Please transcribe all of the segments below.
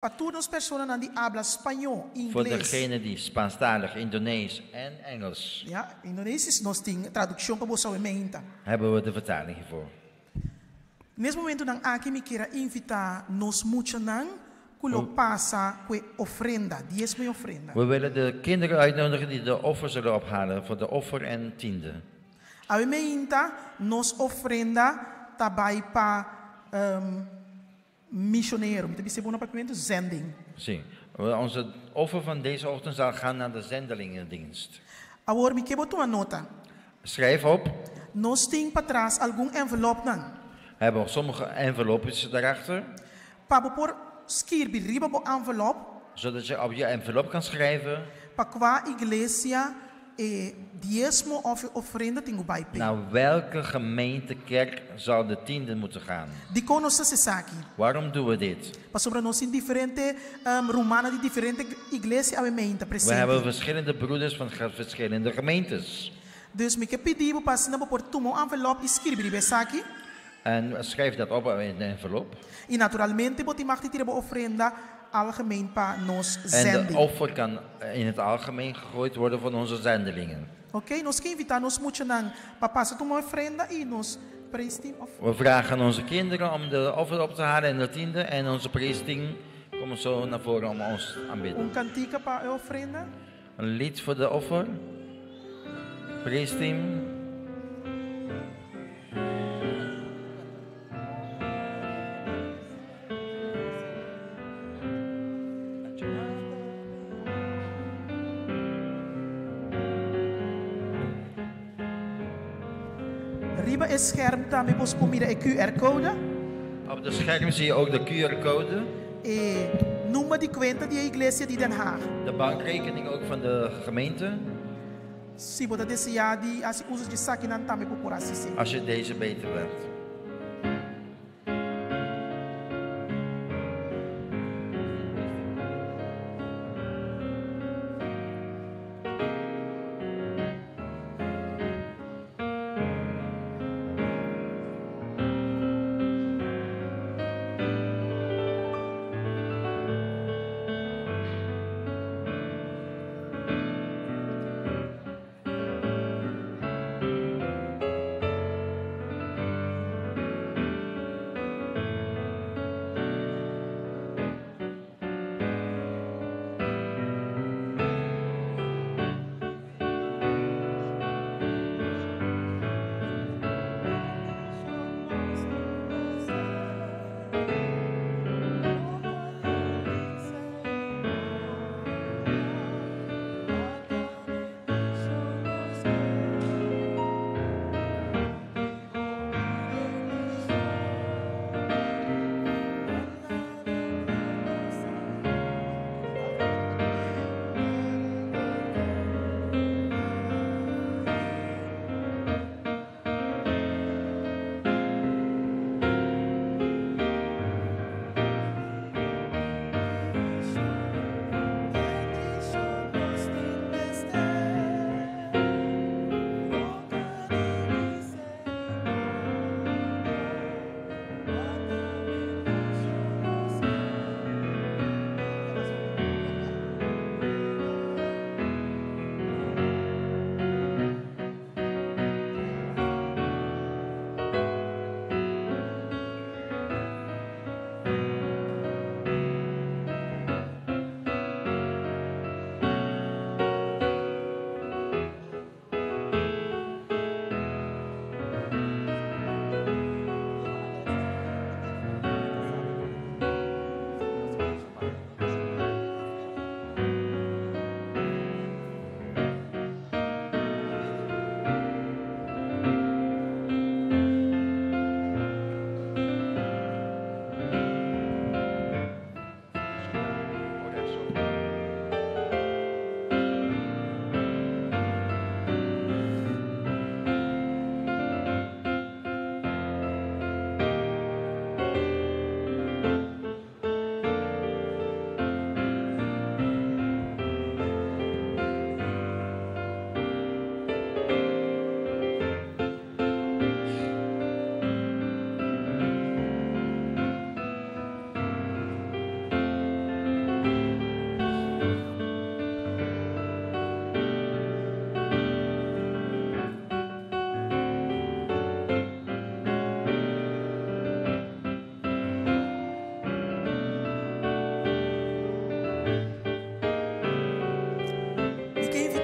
Pa tur nos personanan di abla spañó, Voor ingles. degenen die Spaanstalig, Indonees en Engels Ja, Indonesisch nos tin tradukshon pa boso awe meinta. hebben we de vertaling hiervoor. Nes momentonan aki mi kier a invitá nos muchanan ku lo pasa ku e ofrenda, diesmo i ofrenda. We willen de kinderen uitnodigen die de offer zullen ophalen voor de offer en tiende. Awe meinta nos ofrenda ta bai pa misionero, mi ta bisa e bon na papiamentu, zending. Sí, onze offer van deze ochtend zal gaan naar de zendelingendienst. Awor mi ke bo tuma nota. Schrijf op. Nos tin patras algun envelopnan. We hebben sommige envelopjes daarachter. Pa bo por skirbi riba bo envelop. Zodat je op je envelop kan schrijven. Pa kua iglesia e diesmo of e ofrenda tin ku bai p'e. Naar welke gemeente, kerk zal de tiende moeten gaan? Dikon nos ta hasi esaki? Waarom doen we dit? Pasobra nos tin diferente rumannan di diferente iglesia awe meinta We presente. hebben verschillende broeders van verschillende gemeentes. Dus mi ke pidi bo pa asina bo por tuma un envelop i skirbi riba esaki. En schrijf dat op in de envelop. I naturalmente bo tin mag di tira bo ofrenda algemeen pa nos En de zending. offer kan in het algemeen gegooid worden van onze zendelingen. Oké, nos ke invitá nos muchanan pa pasa tuma ofrenda i nos praise team of. We vragen onze kinderen om de offer op te halen en de tiende en onze praise team komt zo naar voren om ons te aanbidden. Un kantika pa e ofrenda. Een lied voor de offer. Praise team. Riba e scherm tambe bos por mira e QR code. Op de scherm zie je ook de QR code. E number di cuenta di e iglesia di Den Haag. De bankrekening ook van de gemeente. Si bo ta deseá di hasi uso dje esakinan tambe bo por hasi esei. Als je deze beter bent.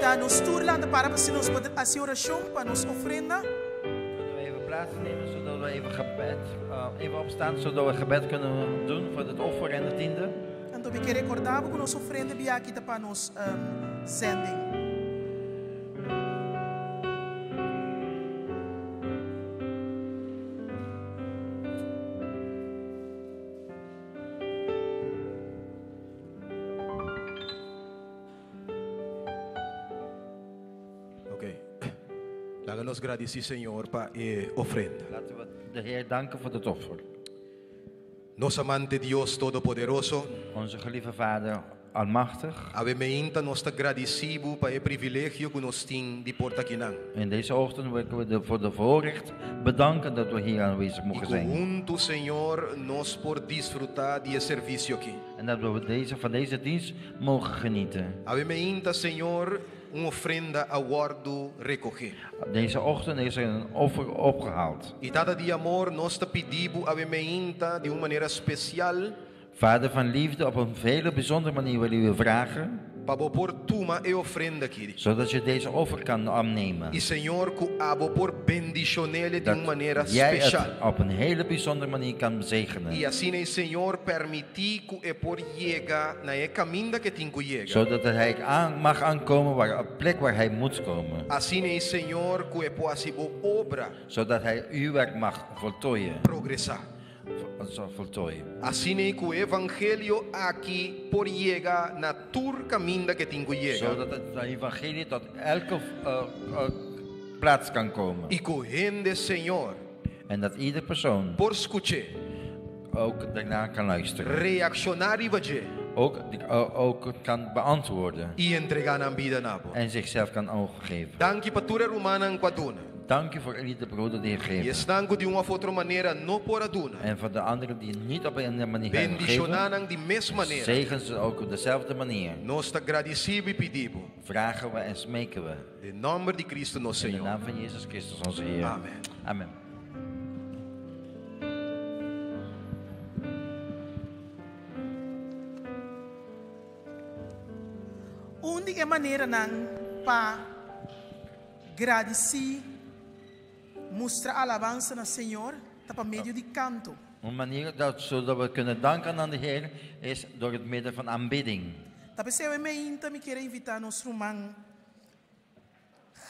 invitá nos tur lanta para pa asina nos por hasi orashon pa nos ofrenda. Kunnen we even plaatsnemen zodat we even gebed, even opstaan zodat we gebed kunnen doen voor het offer en de tiende. Anto mi ke rekordá bo ku nos ofrenda biaha aki ta pa nos zending. Ok. Laga nos gradisí Señor pa e ofrenda. Laten we de Heer danken voor het offer. Nos amante Dios Todopoderoso. Onze gelieve Vader Almachtig. Awe meinta nos ta gradisí Bo pa e privilegio ku nos tin di por ta akinan. In deze ochtend willen we de voor de voorrecht bedanken dat we hier aanwezig I mogen ku zijn. huntu, Señor, nos por disfrutá di e servisio aki. En dat we deze, van deze dienst mogen genieten. Awe meinta, Señor, un ofrenda a wòrdu rekogé. Deze ochtend is er een offer opgehaald. I Tata di amor, nos ta pidi Bo awe meinta di un manera spesial. Vader van liefde, op een vele bijzondere manier willen we u vragen. Pa Bo por tuma e ofrenda aki. Zodat je deze offer kan aannemen. I Señor ku Abo por bendishon'ele di un manera jij het speshal. op een hele bijzondere manier kan zegenen. I asina ei Señor permití ku e por yega na e kaminda ku e tin ku yega. Zodat hij aan, mag aankomen waar, op plek waar hij moet komen. Asina ei Señor ku e por hasi bo obra. Zodat hij uw werk mag voltooien. Progresá. Voltooien. Asina ei ku e evangelio aki por yega na tur kaminda ku e tin ku yega. Zodat het evangelie tot elke plaats kan komen. I ku hende Señor. En dat ieder persoon. Por skuch'é. Ook daarna kan luisteren. Reakshoná riba dje. Ook, ook kan beantwoorden. I entregá nan bida na bo. En zichzelf kan overgeven. Danki pa tur e rumannan ku a duna. Dank u voor ieder broeder die I geeft. esnan ku di un òf otro manera no por a duna. En voor de anderen die niet op een manier hebben Bendishoná gegeven. nan di mes manera. Zegen ze ook op dezelfde manier. Nos ta gradisí bo i pidi bo. Vragen we en smeken we. Den nòmber di Kristu nos In de Señor. naam van Jezus Christus onze Heer. Amen. Amen. Un di e maneranan pa gradisí, mustra alabansa na Señor, ta pa medio di kanto. Een manier dat, zodat we kunnen danken aan de Heer is door het middel van aanbidding. Ta p'esei awe mainta mi kier invitá nos ruman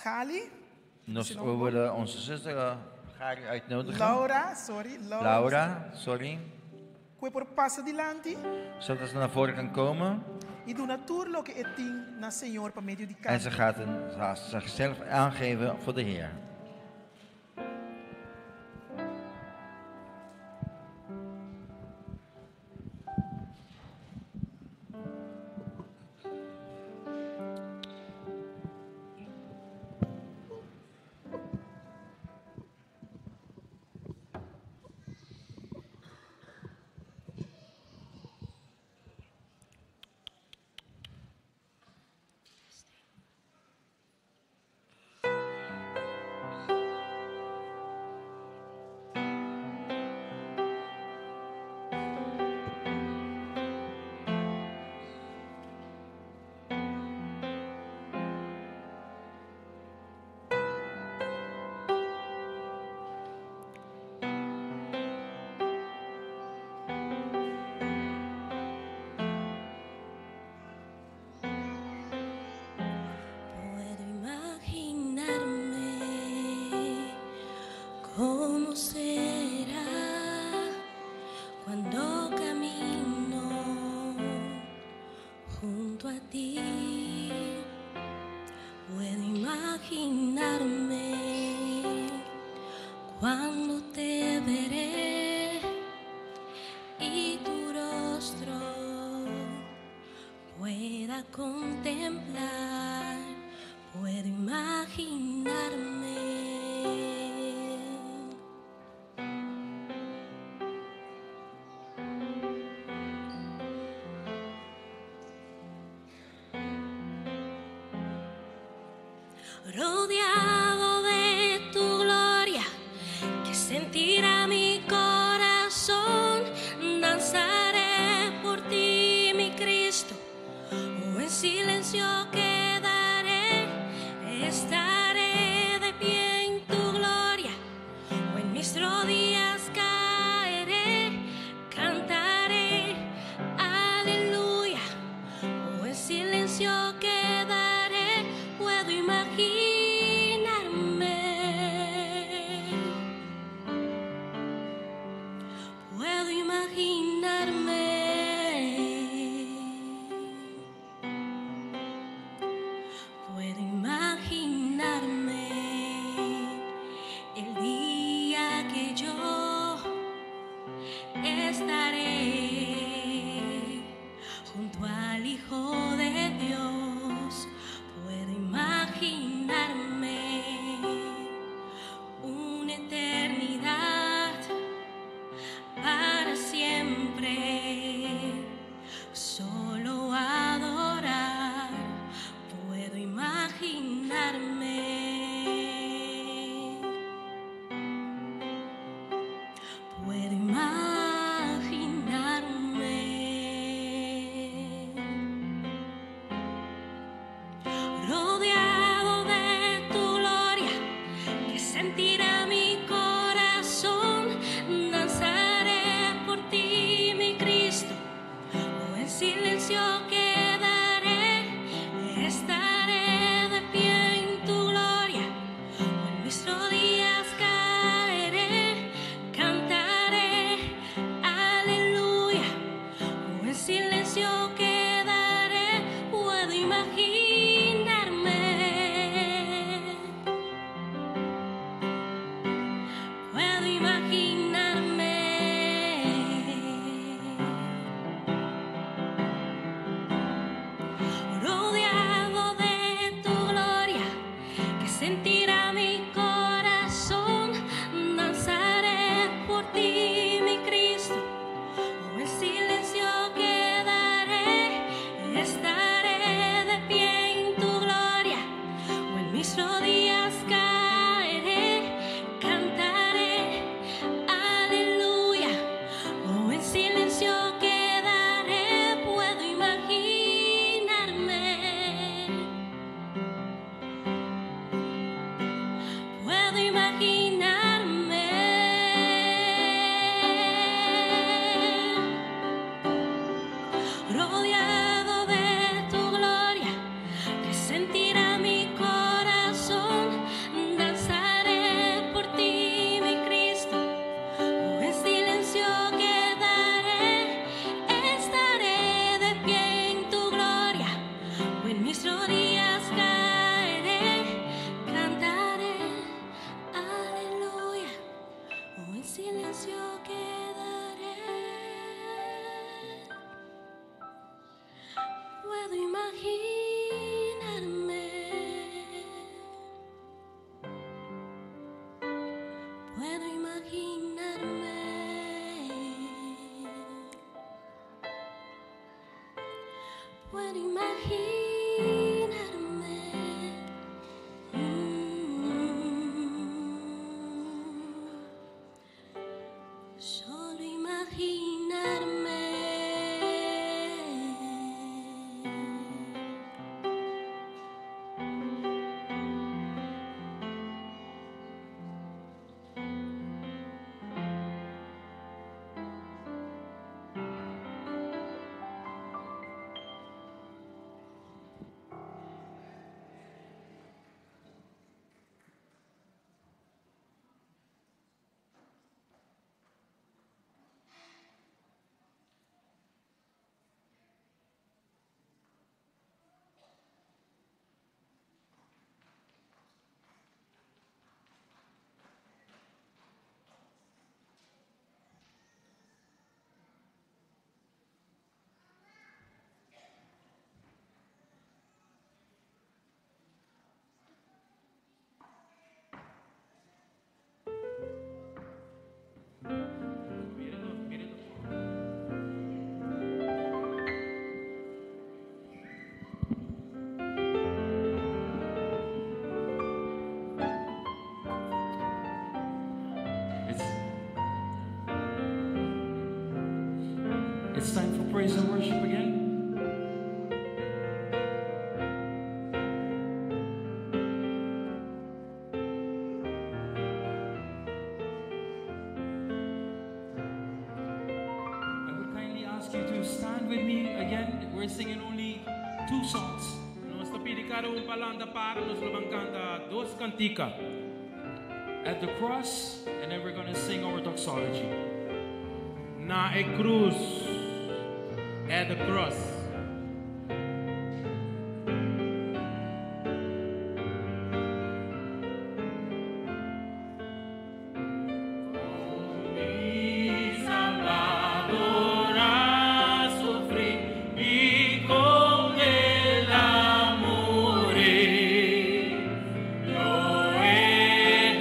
Gali. Nos, we willen onze zuster Gari uitnodigen. Laura, sorry, Laura. Laura, sorry. Ku e por pasa dilanti. Zodat ze naar voren kan komen. I duna tur loke e tin na Señor pa medio di En kanto. ze gaat een, ze gaat zichzelf aangeven voor de Heer. Puedo imaginarme cómo será cuando camino junto a ti. Puedo imaginarme cuando te veré y tu rostro pueda contemplar, puedo imaginarme. Rodeado de tu gloria, que sentirá mi corazón, danzaré por ti, mi Cristo, o en silencio quedaré. silencio quedaré, puedo imaginarme. Puedo imaginarme. Puedo imaginarme el día que yo estaré junto al Hijo de Dios. Puedo imaginarme una eternidad para siempre, solo adorar. Puedo imaginarme. Puedo imaginarme rodeado de tu gloria, que sentirá mi corazón. Danzaré por ti, mi Cristo, o en silencio quedaré. Estaré de pie en tu gloria, o en mis rodillas caeré. Cantaré, aleluya, o en silencio quedaré. Puedo imaginarme. Puedo imaginarme. Rodeado de tu gloria, que sentirá mi corazón. Danzaré por ti, mi Cristo, o en silencio quedaré. Estaré de pie en tu gloria, o en mis rodillas caeré. Cantaré, aleluya, o en silencio quedaré. Puedo imaginarme. Puedo imaginarme. Rodeado de tu gloria, que sentirá mi corazón. Danzaré por ti, mi Cristo, o en silencio quedaré. Estaré de pie en tu gloria, o en mis rodillas caeré. Cantaré, aleluya, o en silencio quedaré. Puedo imaginarme. Puedo imaginarme. Puedo imaginarme. Solo imaginarme. It's time for praise and worship again. I would kindly ask you to stand with me again. We're singing only two songs. Nos ta pidi kada un pa lanta para, nos lo bai kanta dos kantika. At the cross, and then we're going to sing our doxology. Na e krus. At the cross. Mi Salbador a sufri i kon El a muri. Lo e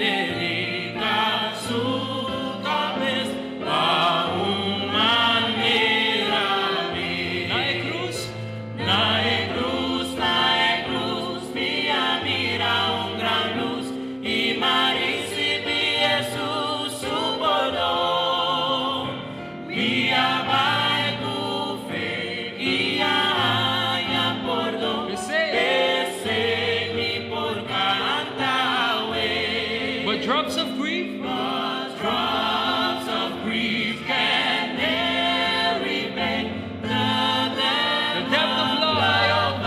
dediká su kabes pa un manera mi. Na e krus, Na e krus, na e krus, mi a mira un gran lus i m'a risibí Jesus su pordon. Mi a bai ku fe i a haña pordon. P'esei. P'esei mi por kanta awe. But drops of grief, But drops of grief can never repay the the depth of love I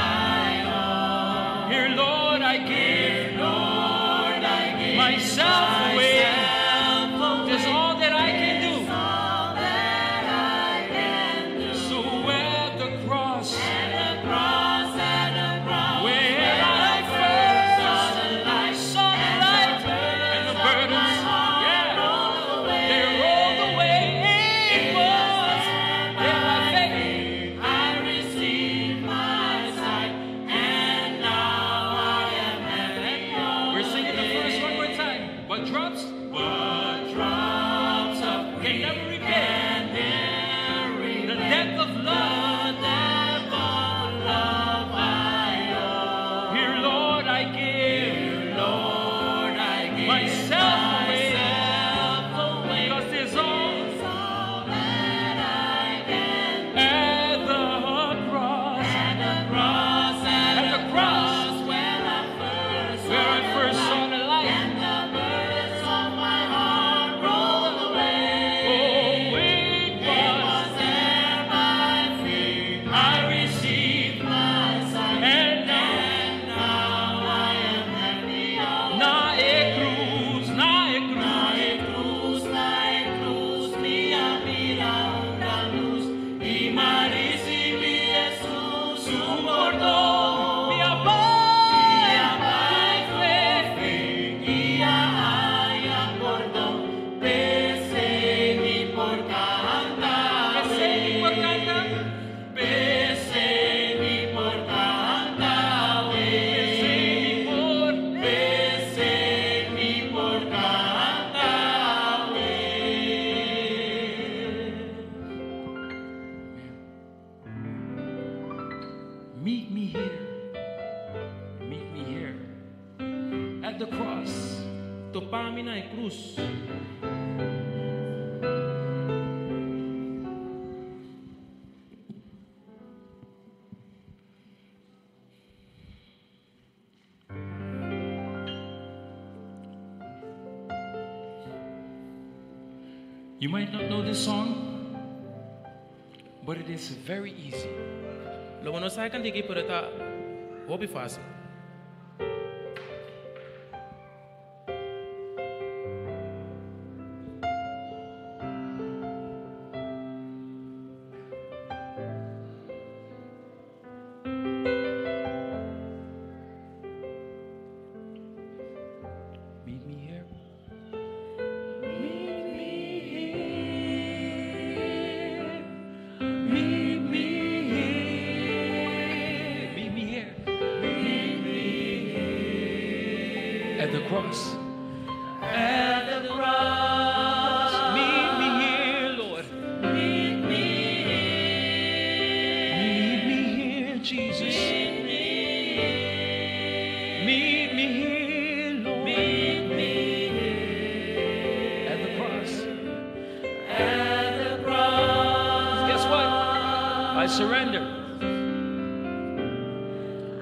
owe. Here, Lord, I give Lord, I give myself away. myself That's away. all that I can do. All that I can do. So at the cross, At the cross, at the cross, where I first saw the light, saw the light and the burdens, yeah, rolled away. they rolled away. It was there by faith. I received my sight, and now I am happy. We're singing the verse one more time. But drops, But drops of can never repay never the depth of love. Depth of love I owe. Here, Lord, I give Lord, I give myself away. Myself away. Because there's all All that I can. at the cross, At the cross, at, At the cross, where I first where I first saw the light. and the burdens of my heart rolled away. Oh, it It was was there by faith I received, my sight, and now and now I am happy. Oh, na e krus, na e krus, krus, na e krus, mi a mira un gran lus i m'a risibí Jesus su pordon. mi a bai ku fe. I a haña pordon, p'esei mi por kanta. P'esei mi por kanta, P'esei mi por kanta. p'esei mi por, P'esei mi por kanta. Meet me here. Meet me here. At the cross. Topa mi na e krus. You might not know this song, but it is very easy. Lo bo no sa e kantika pero ta hopi fásil. Meet me here. Meet me here. Meet me here. Meet me here. Meet me here. At the cross. At the cross. Meet me here, Lord. Meet me here. Meet me here, Jesus. Meet me here. Meet me here, Lord. Meet me here. At the cross. At the cross. Guess what? I surrender.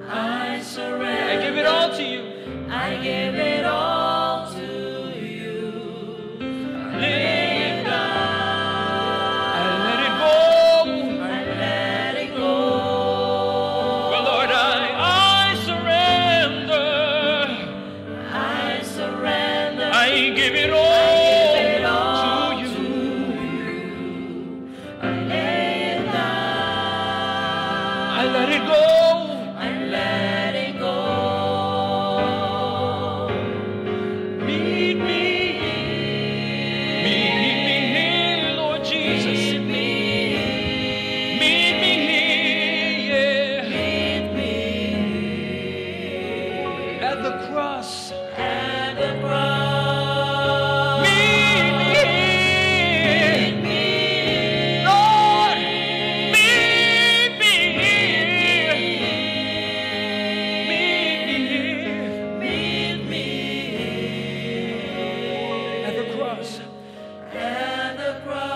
I surrender. I give it all to you. I give it all to you. Lay it down. I let it go. I let it go. Well, Lord, I let it go. I'm letting go. Meet me here. Meet me here, Lord Jesus. Meet me here. Meet me here, yeah. Meet me here. At the cross. At the cross. Meet me here. Meet me here. Lord, meet me here. Meet me here. Meet me here. At the cross. At the cross.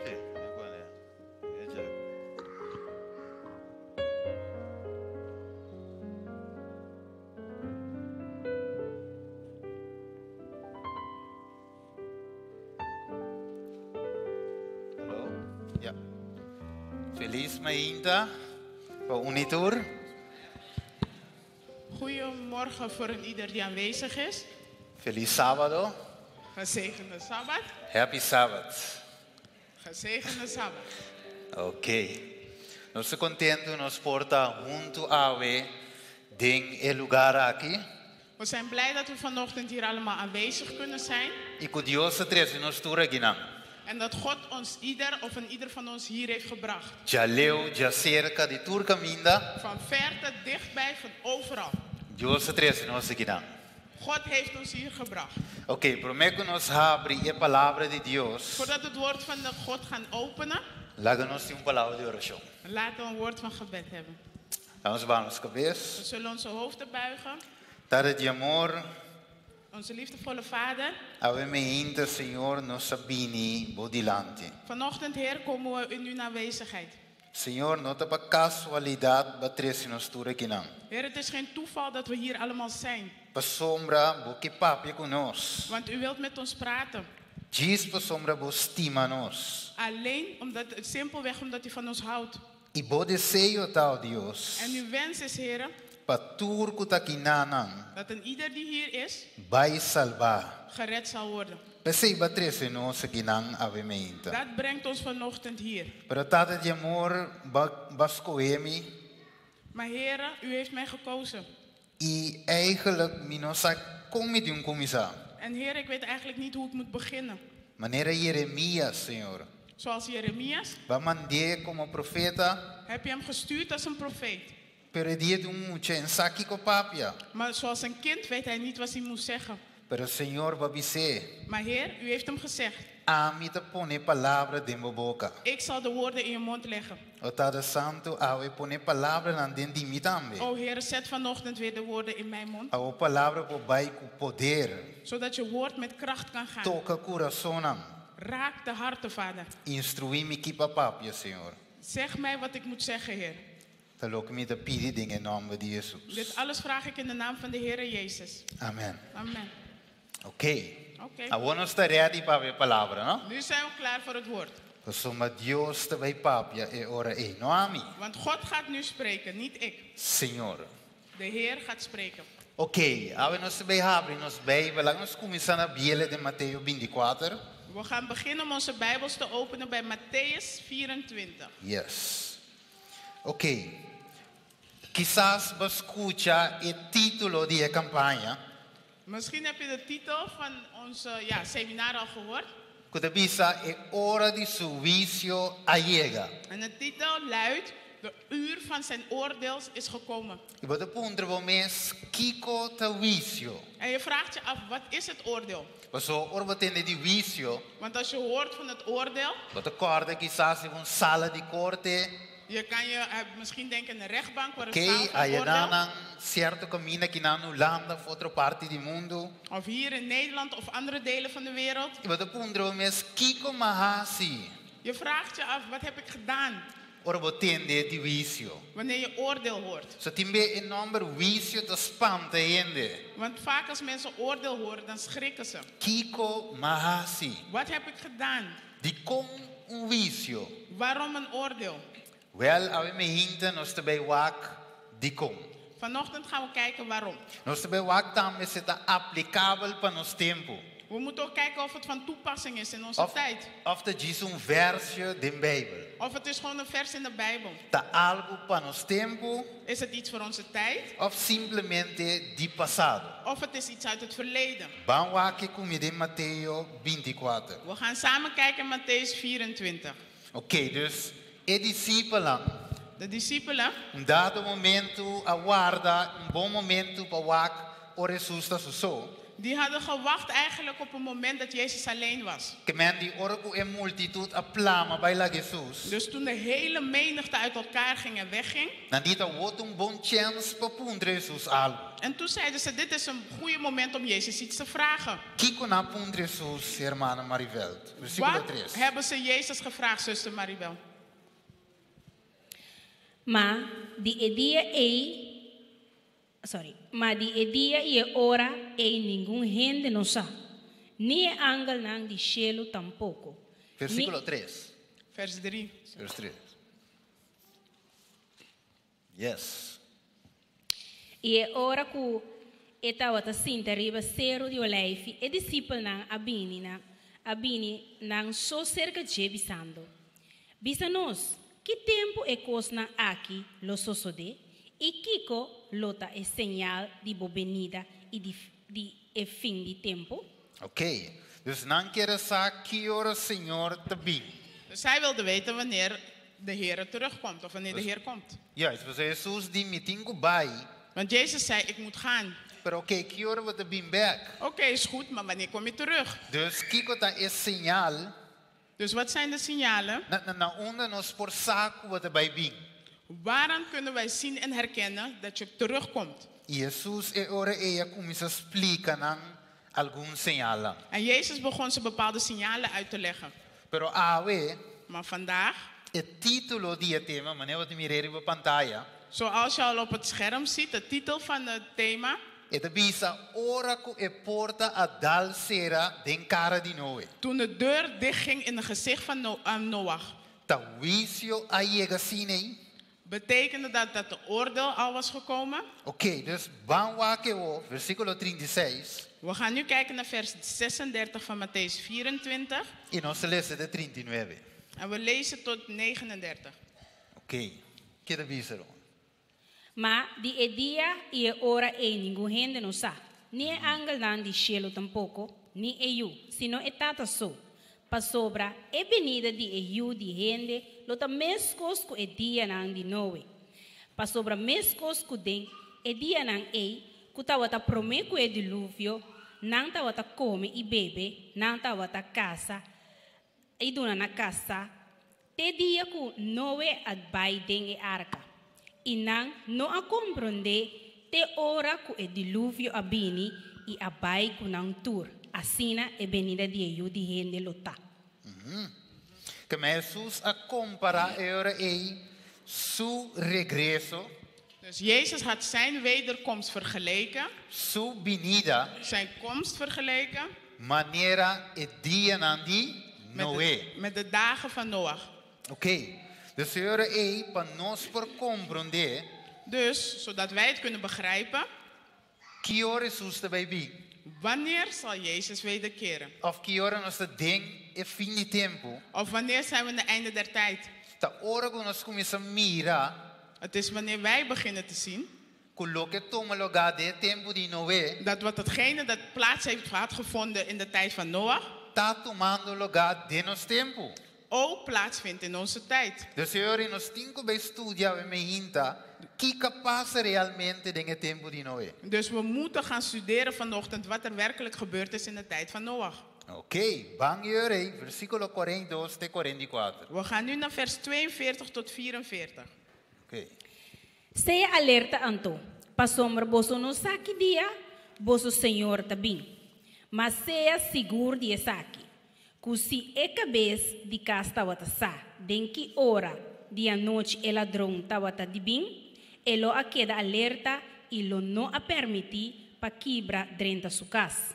Sí, igual, eh. Ella. Hallo? Ja. Feliz mainta pa Unitur. Goedemorgen voor een ieder die aanwezig is. Feliz sábado. Gezegende Sabbat. Happy Sabbath. Gezegende Sabbat. Ok. Nos ta kontentu nos por ta huntu awe den e lugá aki. We zijn blij dat we vanochtend hier allemaal aanwezig kunnen zijn. I ku Dios a trese nos tur akinan. En dat God ons ieder of een ieder van ons hier heeft gebracht. Djaleu, djaserka, di tur kaminda. Van verte, dichtbij, van overal. Dios a trese nos akinan. God heeft ons hier gebracht. Ok, promé ku nos habri e palabra di Dios. Voordat we het woord van de God gaan openen, Laga nos tin un palabra di orashon. laten we een woord van gebed hebben. Laga nos baha nos kabes. We zullen onze hoofden buigen. Tata di amor, Onze liefdevolle Vader, awe mainta, Señor, nos a bini bo dilanti. vanochtend Heer komen we in uw aanwezigheid. Señor, no ta pa kasualidat b'a trese nos tur akinan. Heer, het is geen toeval dat we hier allemaal zijn. Pasobra bo ke papia ku nos. Want u wilt met ons praten. Djis pasobra bo stima nos. Alleen omdat, simpelweg omdat u van ons houdt. I bo deseo ta, Dios, En uw wens is, Heer, pa tur ku ta akinanan dat een ieder die hier is, bai salbá. gered zal worden. P'esei b'a trese nos akinan awe mainta. Dat brengt ons vanochtend hier. Pero Tata di amor, b'a b'a skohe mi Maar Heer, u heeft mij gekozen. i eigenlijk mi no sa kon mi tin ku kuminsá. En Heer, ik weet eigenlijk niet hoe ik moet beginnen. Manera Jeremias, Señor. Zoals Jeremias, B'a mand'é komo profeta, heb je hem gestuurd als een profeet. pero e ta un mucha, e n' sa kiko papia. Maar zoals een kind weet hij niet wat hij moest zeggen. Pero Señor, b'a bis'é, Maar Heer, u heeft hem gezegd, ami ta pone palabra den bo boka. ik zal de woorden in je mond leggen. O Tata Santu, awe pone palabranan den di mi tambe. O Heer, zet vanochtend weer de woorden in mijn mond, Bo palabra por bai ku poder, zodat je woord met kracht kan gaan. toka kurasonnan. Raak de harten, Vader. Instruí mi ki pa papia, Señor. Zeg mij wat ik moet zeggen, Heer. Ta loke mi ta pidi den nòmber di Jesus. Dit alles vraag ik in de naam van de Heer Jezus. Amen. Amen. Ok. Oké. Awor nos ta ready pa e palabra, no? Nu zijn we klaar voor het woord. Pasobra Dios ta bai papia e ora ei, no ami. Want God gaat nu spreken, niet ik. Señor. De Heer gaat spreken. Ok, awe nos ta bai habri nos Beibel, laga nos kuminsá na Beibel di Mateo 24. We gaan beginnen om onze Bijbels te openen bij Mattheüs 24. Yes. Ok. Kisas bo a skucha e título di e kampaña. Misschien heb je de titel van onze ja, seminar al gehoord. Ku ta bisa e ora di su huisio a yega. En de titel luidt, de uur van zijn oordeel is gekomen. I bo ta puntra bo mes kiko ta huisio. En je vraagt je af, wat is het oordeel? Paso ora bo tende di huisio, Want als je hoort van het oordeel, bo ta kòrda kisas den un sala di korte, je kan je misschien denken in een rechtbank waar een Oké, zaal van aya oordeel. nan sierto kaminda aki na Hulanda òf otro parti di mundu. Of hier in Nederland of andere delen van de wereld. I bo ta puntra bo mes kiko m'a hasi. Je vraagt je af, wat heb ik gedaan? Ora bo tende di huisio. Wanneer je oordeel hoort. So tin be e nòmber huisio ta spanta hende. Want vaak als mensen oordeel horen, dan schrikken ze. Kiko m'a hasi? Wat heb ik gedaan? Dikon un huisio? Waarom een oordeel? Wèl, awe mainta nos ta bai wak dikon. Vanochtend gaan we kijken waarom. Nos ta bai wak tambe si e ta aplikabel pa nos tempu. We moeten ook kijken of het van toepassing is in onze Òf, tijd. òf ta djis un vèrsio den Beibel. Of het is gewoon een vers in de Bijbel. Ta algu pa nos tempu Is het iets voor onze tijd? òf simplemente di pasado. Of het is iets uit het verleden. Ban wak ku mi den Mateo 24. We gaan samen kijken in Mattheüs 24. Oké, dus e disipelnan. De discipelen. Un dado momento a warda un bon momento pa wak ora Hesus ta su so. Die hadden gewacht eigenlijk op een moment dat Jezus alleen was. Ke men di ora ku e multitut a plama bai laga Hesus. Dus toen de hele menigte uit elkaar ging en wegging. Nan di awor ta un bon chèns pa puntra Hesus algu. En toen zeiden ze, dit is een goede moment om Jezus iets te vragen. Kiko nan a puntra Hesus, hermana Mariveld? Versíkulo Wat 3. hebben ze Jezus gevraagd, zuster Maribel? Ma di e dia ei, sorry, ma di e dia i e ora ei ningun hende no sa, ni e angelnan di shelu tampoko. Versíkulo 3. Vers 3. Vers 3. Yes. I e ora ku e tabata sinta riba seru di Oleifi, e disipelnan a bini na a bini nan so serka dje bisando, Bisa nos, ki tempu e kosnan aki lo sosodé, i kiko lo ta e señal di bo benida i di di e fin di tempu? Ok. Dus nan kier a sa ki ora Señor ta bin. Dus zij wilde weten wanneer de Heer terugkomt of wanneer de Heer komt. Juist, pasobra Hesus di mi tin ku bai. Want Jezus zei, ik moet gaan. Pero ok, ki ora bo ta bin bèk? Oké, is goed, maar wanneer kom je terug? Dus kiko ta e señal? Dus wat zijn de signalen? Na, na, na unda nos por sa ku bo ta bai bin? Waaraan kunnen wij zien en herkennen dat je terugkomt? I Hesus e ora ei a kuminsá splika nan algun señalnan. En Jezus begon ze bepaalde signalen uit te leggen. Pero awe, Maar vandaag, e título di e tema, manera bo ta mira riba pantaya, zoals je al op het scherm ziet, de titel van het thema, e ta bisa ora ku e porta a dal sera den kara di Noe. Toen de deur dichtging in het gezicht van Noach. Ta huisio a yega asin'ei? Betekende dat dat de oordeel al was gekomen? Oké, dus ban wak awor, versíkulo 36. We gaan nu kijken naar vers 36 van Mattheüs 24. I nos ta lesa te 39. En we lezen tot 39. Oké, keda bisa Ron. Ma di e dia i e ora ei ningun hende no sa, ni e angelnan di shelu tampoko, ni e Yu, sino e Tata so. Pasobra e benida di e Yu di hende lo ta meskos ku e dianan di Noe. Pasobra meskos ku den e dianan ei ku tabata promé ku e diluvio, nan tabata kome i bebe, nan tabata kasa i duna na kasa, te dia ku Noe a bai den e arka. I nan no a komprondé te ora ku e diluvio a bini i a bai ku nan tur. Asina e benida di e Yu di hende lo ta. Ke men Hesus a kompará e ora ei su regreso. Dus Jezus had zijn wederkomst vergeleken. Su binida. Zijn komst vergeleken. Manera e dianan di Noé. Met de dagen van Noach. Oké. Dus e ora ei pa nos por komprondé. Dus, zodat wij het kunnen begrijpen. Ki ora Hesus ta bai bin? Wanneer zal Jezus wederkeren? Òf ki ora nos ta den e fin di tempu? Of wanneer zijn we in het einde der tijd? Ta ora ku nos kuminsá mira. Het is wanneer wij beginnen te zien. Ku loke a tuma lugá den e tempu di Noé. Dat wat hetgene dat plaats heeft had gevonden in de tijd van Noach. Ta tumando lugá den nos tempu. Ook plaatsvindt in onze tijd. Dus señor, nos tin ku bai studia e mainta, kiko a pasa realmente den e tempu di Noe. Dus we moeten gaan studeren vanochtend wat er werkelijk gebeurd is in de tijd van Noach. Ok, ban ei, versíkulo 42 te 44. We gaan nu naar vers 42 tot 44. Ok. Sea alerta anto, pasobra boso no sa ki dia, boso Señor ta bin. Ma sea sigur di esaki, ku si e kabes di kas tabata sa, den ki ora di anochi e ladron tabata di bin, e lo a keda alerta i lo no a permití pa kibra drenta su kas.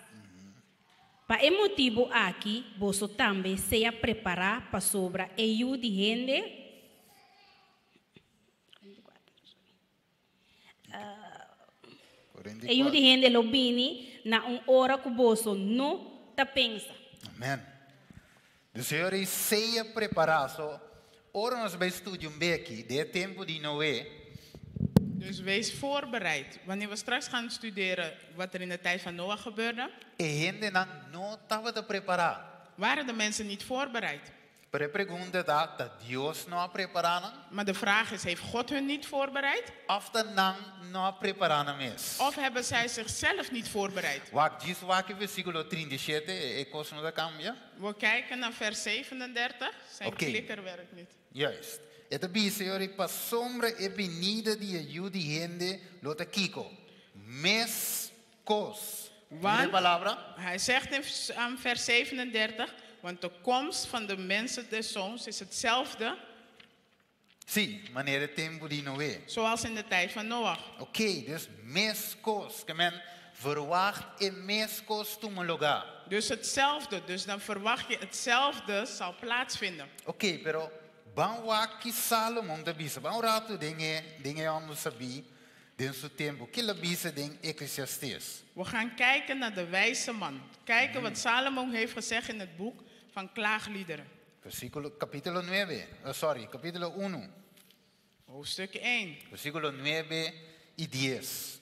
Pa e motibu aki, boso tambe sea prepará pasobra e Yu di hende. E Yu di hende lo bini na un ora ku boso no ta pensa. Amen. Dus Señor, sea prepará. So, ora nos bai studia un beki, den tempu di Noe. Dus wees voorbereid. Wanneer we straks gaan studeren wat er in de tijd van Noach gebeurde, E hendenan no tabata prepará. Waren de mensen niet voorbereid. Pero e pregunta ta, ta Dios no a prepará nan? Maar de vraag is, heeft God hun niet voorbereid? Òf ta nan no a prepará nan mes? Of hebben zij zichzelf niet voorbereid? Wak djis wak versíkulo 37, e kos no ta kambia. We kijken naar vers 37. Zijn Oké. klikker werkt niet. Juist. E ta bisa, Señor, pasobra e binida di e Yu di hende lo ta kiko. Mes kos. Want palabra? Hij zegt in vers 37, want de komst van de mensen des zoons is hetzelfde. Sí, manera tempu di Noe. Zoals in de tijd van Noach. Oké, dus mes kos. Ke men verwacht e mes kos tuma lugá. Dus hetzelfde, dus dan verwacht je hetzelfde zal plaatsvinden. Oké, pero ban wak ki Salomon ta bisa. Ban ratu den e den e hòmber sabí den su tempu. Ki el a bisa den Eclesiastes. We gaan kijken naar de wijze man. Kijken wat Salomo heeft gezegd in het boek van Klaagliederen. Versíkulo, kapítulo 9, oh, sorry, kapítulo 1. Hoofdstuk 1. Versíkulo 9 i 10.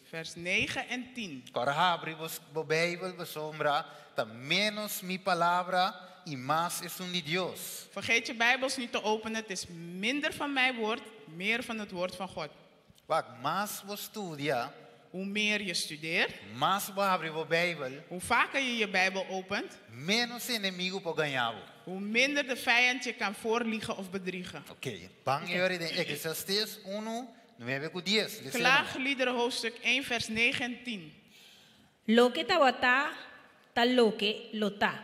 Vers 9 en 10. Kòrda habri bo Beibel, pasobra, ta ménos mi palabra i mas esun di Dios. Vergeet je Bijbels niet te openen. Het is minder van mijn woord, meer van het woord van God. Wak, mas bo studia, Hoe meer je studeert, mas bo habri bo Beibel, hoe vaker je je Bijbel opent, ménos enemigu por gaña bo. hoe minder de vijand je kan voorliegen of bedriegen. Oké, ban e den Eclesiastes 1, 9 ku 10. Lesa. Klaagliederen hoofdstuk 1, vers 9 en 10. Loke tabata, ta loke lo ta.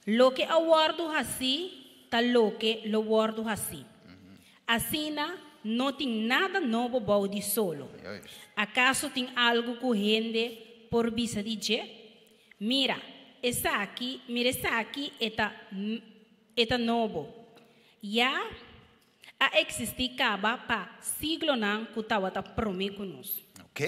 Loke a wòrdu hasí, ta loke lo wòrdu hasí. Asina, no tin nada nobo bou di solo. Akaso tin algu ku hende por bisa di dje? Mira, esaki, mira esaki e ta, e ta nobo. Ya a eksistí kaba pa siglonan ku tabata promé ku nos. Ok.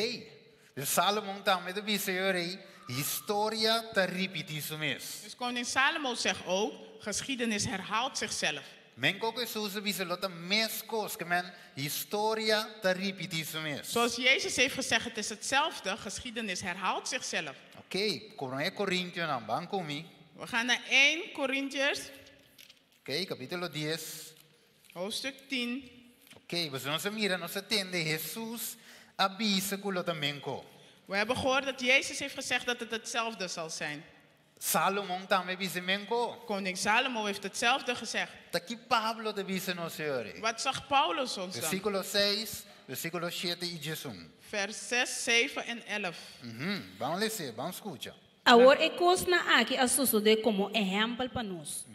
Dus Salomon tambe ta bisa ei, historia ta ripití su mes. Dus koning Salomo zegt ook, geschiedenis herhaalt zichzelf. Meskos ku Hesus a bisa lo ta meskos, ke men historia ta ripití su mes. Zoals Jezus heeft gezegd, het is hetzelfde, geschiedenis herhaalt zichzelf. Ok, Promé Korintionan, ban ku mi. We gaan naar 1 Corinthiërs. Ok, kapítulo 10. Hoofdstuk 10. Ok, bo nos a mira, nos a tende Hesus a bisa ku lo ta meskos. We hebben gehoord dat Jezus heeft gezegd dat het hetzelfde zal zijn. Salomon tambe a bisa meskos. Koning Salomo heeft hetzelfde gezegd. Ta ki Pablo ta bisa nos, Señor. Wat zag Paulus ons dan? Versíkulo 6, versíkulo 7 i 11. Vers 6, 7 en 11. Ban lesa, ban skucha. Awor e kosnan aki a sosodé komo ehèmpel pa nos.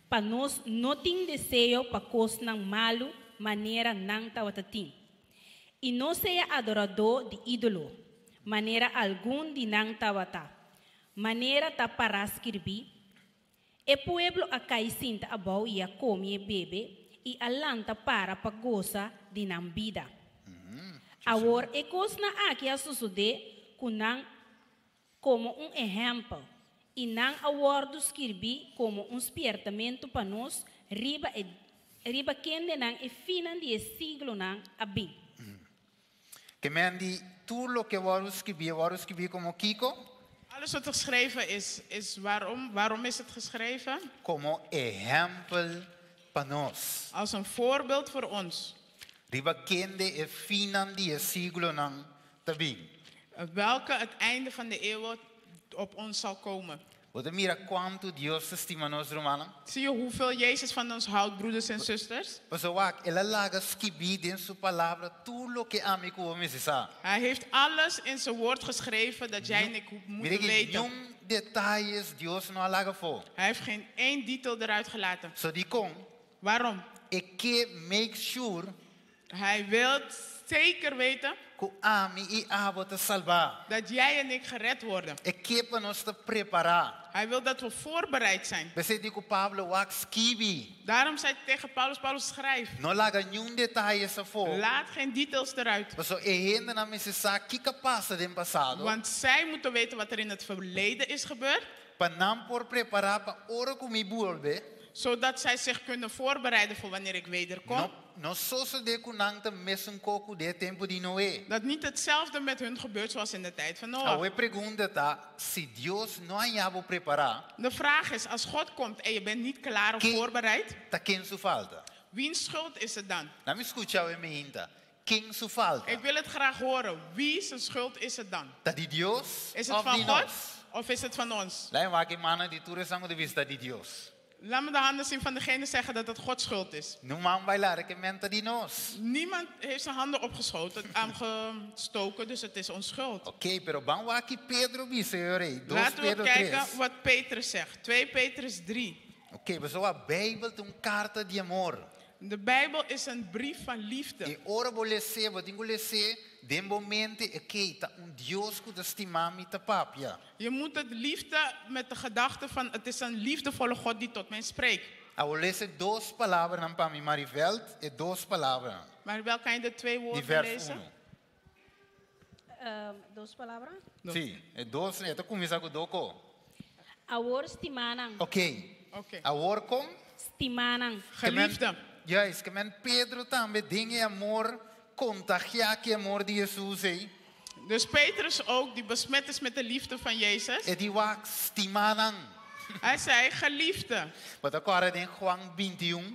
Pa nos no tin deseo pa kosnan malu manera nan tabatin. I no sea adoradó di ídolo, manera algun di nan tabata. Manera ta pará skirbí. E pueblo a kai sinta abou i a kome i bebe i a lanta para pa gosa di nan bida. Awor e kosnan aki a sosodé ku nan komo un ehèmpel i nan a wòrdu skirbí komo un spièrtamentu pa nos riba e riba kendenan e finnan di e siglonan a bin. Ke men di tur loke a wòrdu skirbí, a wòrdu skirbí komo kiko? Alles wat geschreven is, is waarom? Waarom is het geschreven? Komo ehèmpel pa nos. Als een voorbeeld voor ons. Riba kende e finnan di e siglonan ta bin. Welke het einde van de eeuwen op ons zal komen. Bo ta mira kuantu Dios ta stima nos, rumannan? Zie je hoeveel Jezus van ons houdt, broeders en zusters? Pasobra wak, el a laga skibí den su Palabra tur loke ami ku bo mester sa. Hij heeft alles in zijn woord geschreven dat jij en ik Mira moeten ki weten. niun detayes Dios no a laga afó. Hij heeft geen één detail eruit gelaten. So dikon? Waarom? E ke make sure Hij wil zeker weten ku ami i abo ta salbá. dat jij en ik gered worden. E ke pa nos ta prepará. Hij wil dat we voorbereid zijn. P'esei e di ku Pablo wak skibi. Daarom zei hij tegen Paulus, Paulus schrijf. No laga niun detayes afó. Laat geen details eruit. Paso e hendenan mester sa kiko a pasa den pasado. Want zij moeten weten wat er in het verleden is gebeurd. Pa nan por prepará pa ora ku mi bolbe. Zodat zij zich kunnen voorbereiden voor wanneer ik wederkom. No, no sosodé ku nan ta mesun kos ku den tempu di Noe. Dat niet hetzelfde met hun gebeurt zoals in de tijd van Noach. Awor e pregunta ta, si Dios no haña bo prepará. De vraag is, als God komt en je bent niet klaar of voorbereid. Ta ken su falta? Wiens schuld is het dan? Laga mi skucha awe mainta. Ken su falta? Ik wil het graag horen. Wie zijn schuld is het dan? Ta di Dios Is het òf van di God nos? of is het van ons? Laga mi wak mannan di tur esnan ku ta bisa di Dios. Laat me de handen zien van degene zeggen dat het Gods schuld is. Niun man bai lara ke men ta di nos. Niemand heeft zijn handen opgeschoten, aangestoken, dus het is ons schuld. Oké, pero ban wak ki Pedro bisa e ora ei. 2 Laten we Pedro kijken 3. wat Petrus zegt. 2 Petrus 3. Oké, pasobra e Beibel ta un karta di amor. De Bijbel is een brief van liefde. I ora bo les'é, bo tin ku les'é, den bo mente, oké, ta un Dios ku ta stima mi ta papia. Je moet het liefde met de gedachte van het is een liefdevolle God die tot mij spreekt. Awor lesa e dos palabranan pa mi, Mariveld, e dos palabranan. Maar wel kan je de twee Di woorden vers lezen? 1. Dos palabra? Si, e dos, e ta kuminsá ku dos kos. Awor stimánan. Oké. Oké. Awor kon? Stimánan. Geliefde. Juist, ke men Pedro tambe den e amor kontagiá ku e amor di Jesus ei. Dus Petrus ook, die besmet is met de liefde van Jezus. E di wak stimánan. Hij zei, geliefde. Bo ta kòrda den Juan 21.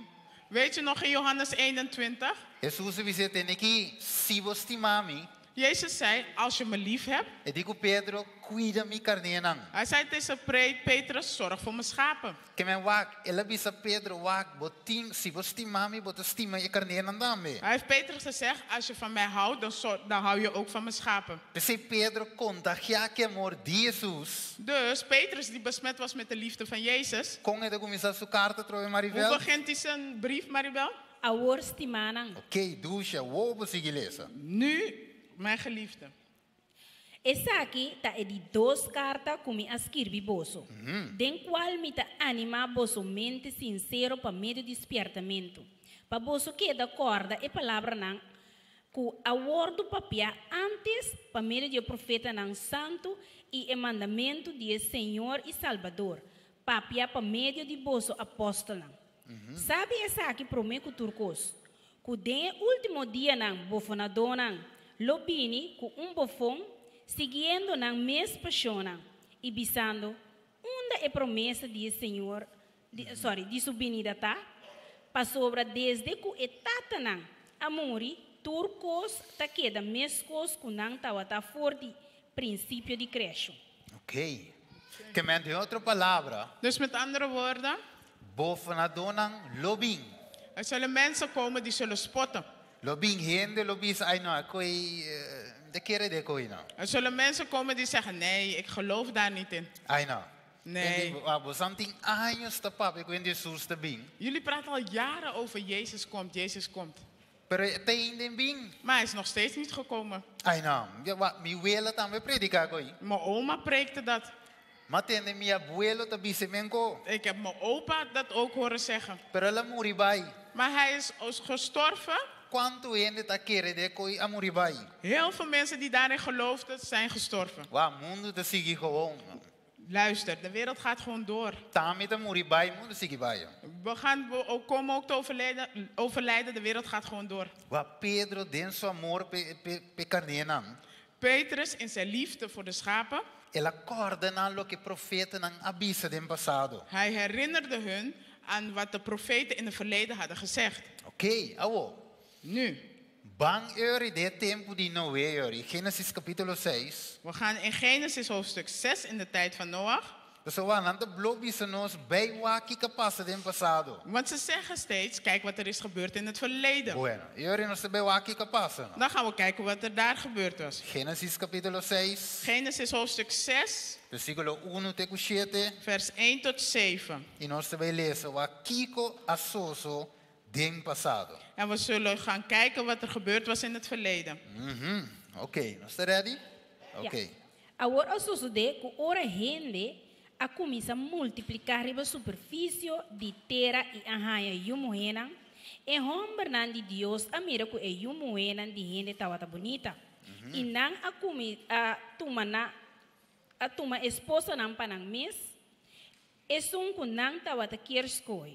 Weet je nog in Johannes 21? Jesus a bis'é tende aki, si bo stima mi. Jezus zei, als je me lief hebt. E di ku Pedro, kuida mi karnénan. Hij zei tegen Petrus, zorg voor mijn schapen. Ke men wak, el a bisa Pedro wak, bo tin, si bo stima mi, bo ta stima e karnénan tambe. Hij heeft Petrus gezegd, als je van mij houdt, dan, dan hou je ook van mijn schapen. P'esei Pedro kontagiá ku e amor di Jesus. Dus Petrus, die besmet was met de liefde van Jezus. Kon e ta kuminsá su karta atrobe Hoe Maribel? begint hij zijn brief, Maribel? Awor stimánan. Oké, dushi, awor bo sigui lesa. Nu, mijn geliefde. Esaki ta e di dos karta ku mi a skirbi boso. Den kual mi ta animá boso mente sinsero pa medio di spièrtamentu. Pa boso keda kòrda e palabranan ku a wòrdu papiá antes pa medio di e profetanan santu i e mandamentu di e Señor i Salbador, papiá pa medio di boso apòstelnan. Sabi esaki promé ku tur kos, ku den e último dianan bofonadónan lo bini ku un bofon, siguiendo nan mes pashonnan i bisando, unda e promesa di e Señor, di, sorry, di su binida ta? Pasobra desde ku e tatanan a muri, tur kos ta keda meskos ku nan tabata for di prinsipio di kreashon. Ok. Ke men den otro palabra. Dus met andere woorden. Bofonadónan lo bin. Er zullen mensen komen die zullen spotten. Lo bin hende lo bisa ai no, koi de kere den koi no. Er zullen mensen komen die zeggen, nee, ik geloof daar niet in. Ai no. Nee. Boso tin aña ta papia ku Jesus ta bin. Jullie praten al jaren over Jezus komt, Jezus komt. Pero te ainda n'e bin. Maar hij is nog steeds niet gekomen. Ai no. Ja, wa, mi wela tambe a prediká e koi. Mijn oma preekte dat. M'a tende mi abuelo ta bisa e mes kos. Ik heb mijn opa dat ook horen zeggen. Pero el a muri bai. Maar hij is gestorven. Kuantu hende ta kere den e koi a muri bai. Heel veel mensen die daarin geloofden zijn gestorven. Wa, mundu ta sigui gewoon. Luister, de wereld gaat gewoon door. T'ami ta muri bai, mundu ta sigui bai. We gaan we ook, komen ook te overlijden, overlijden, de wereld gaat gewoon door. Wa Pedro den su amor p'e p'e p'e karnénan. Petrus in zijn liefde voor de schapen. El a kòrda nan loke profetanan a bisa den pasado. Hij herinnerde hun aan wat de profeten in het verleden hadden gezegd. Oké, awor. Nu. Ban ori den tempu di Noe ori. Génesis kapítulo 6. We gaan in Genesis hoofdstuk 6 in de tijd van Noach. Pasobra nan ta blo bisa nos bai wak kiko a pasa den pasado. Want ze zeggen steeds, kijk wat er is gebeurd in het verleden. Bueno, e ora nos ta bai wak kiko a pasa. No? Dan gaan we kijken wat er daar gebeurd was. Génesis kapítulo 6. Genesis hoofdstuk 6. Versíkulo 1 te ku 7. Vers 1 tot 7. I nos ta bai lesa wak kiko a sosodé den pasado. En we zullen gaan kijken wat er gebeurd was in het verleden. Oké, nos ta ready? Oké. Ja. Awor a sosodé ku ora hende a kuminsá multipliká riba superfisio di tera i a haña yu muhénan, e hòmbernan di Dios a mira ku e yu muhénan di hende tabata bunita, i nan a kumi a tuma na a tuma esposanan pa nan mes, esun ku nan tabata kier skohe.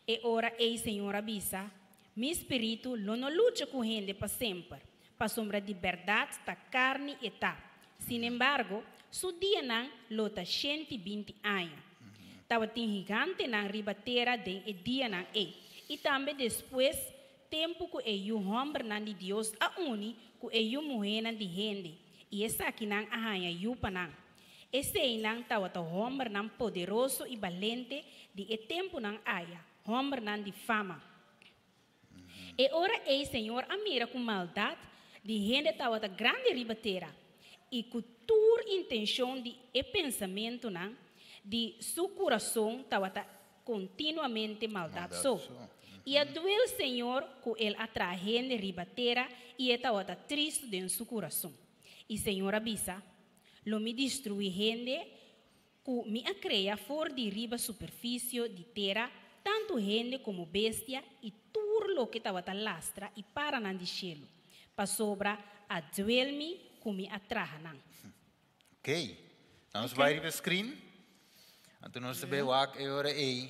E ora ei Señor a bisa, Mi spiritu lo no lucha ku hende pa semper, pasobra di bèrdat ta karni e ta. Sinembargo, su dianan lo ta 120 aña. Tabatin gigantenan riba tera den e dianan ei, i tambe despues, tempu ku e yu hòmbernan di Dios a uni ku e yu muhénan di hende, i esakinan a haña yu pa nan. Eseinan tabata hòmbernan poderoso i balente di e tempunan aya, hòmbernan di fama. E ora ei Señor a mira ku maldat di hende tabata grandi riba tera, i ku tur intenshon di e pensamentunan di su kurason tabata kontinuamente maldat so. I a duel Señor ku el a traha hende riba tera i e tabata tristu den su kurason. I Señor a bisa, Lo mi destruí hende ku mi a krea for di riba superfisio di tera, tantu hende komo bestia i tur loke tabata lastra i paranan di shelu, pasobra a duel mi ku mi a traha nan. Ok, nos bai riba e screen, anto nos ta bai wak e ora ei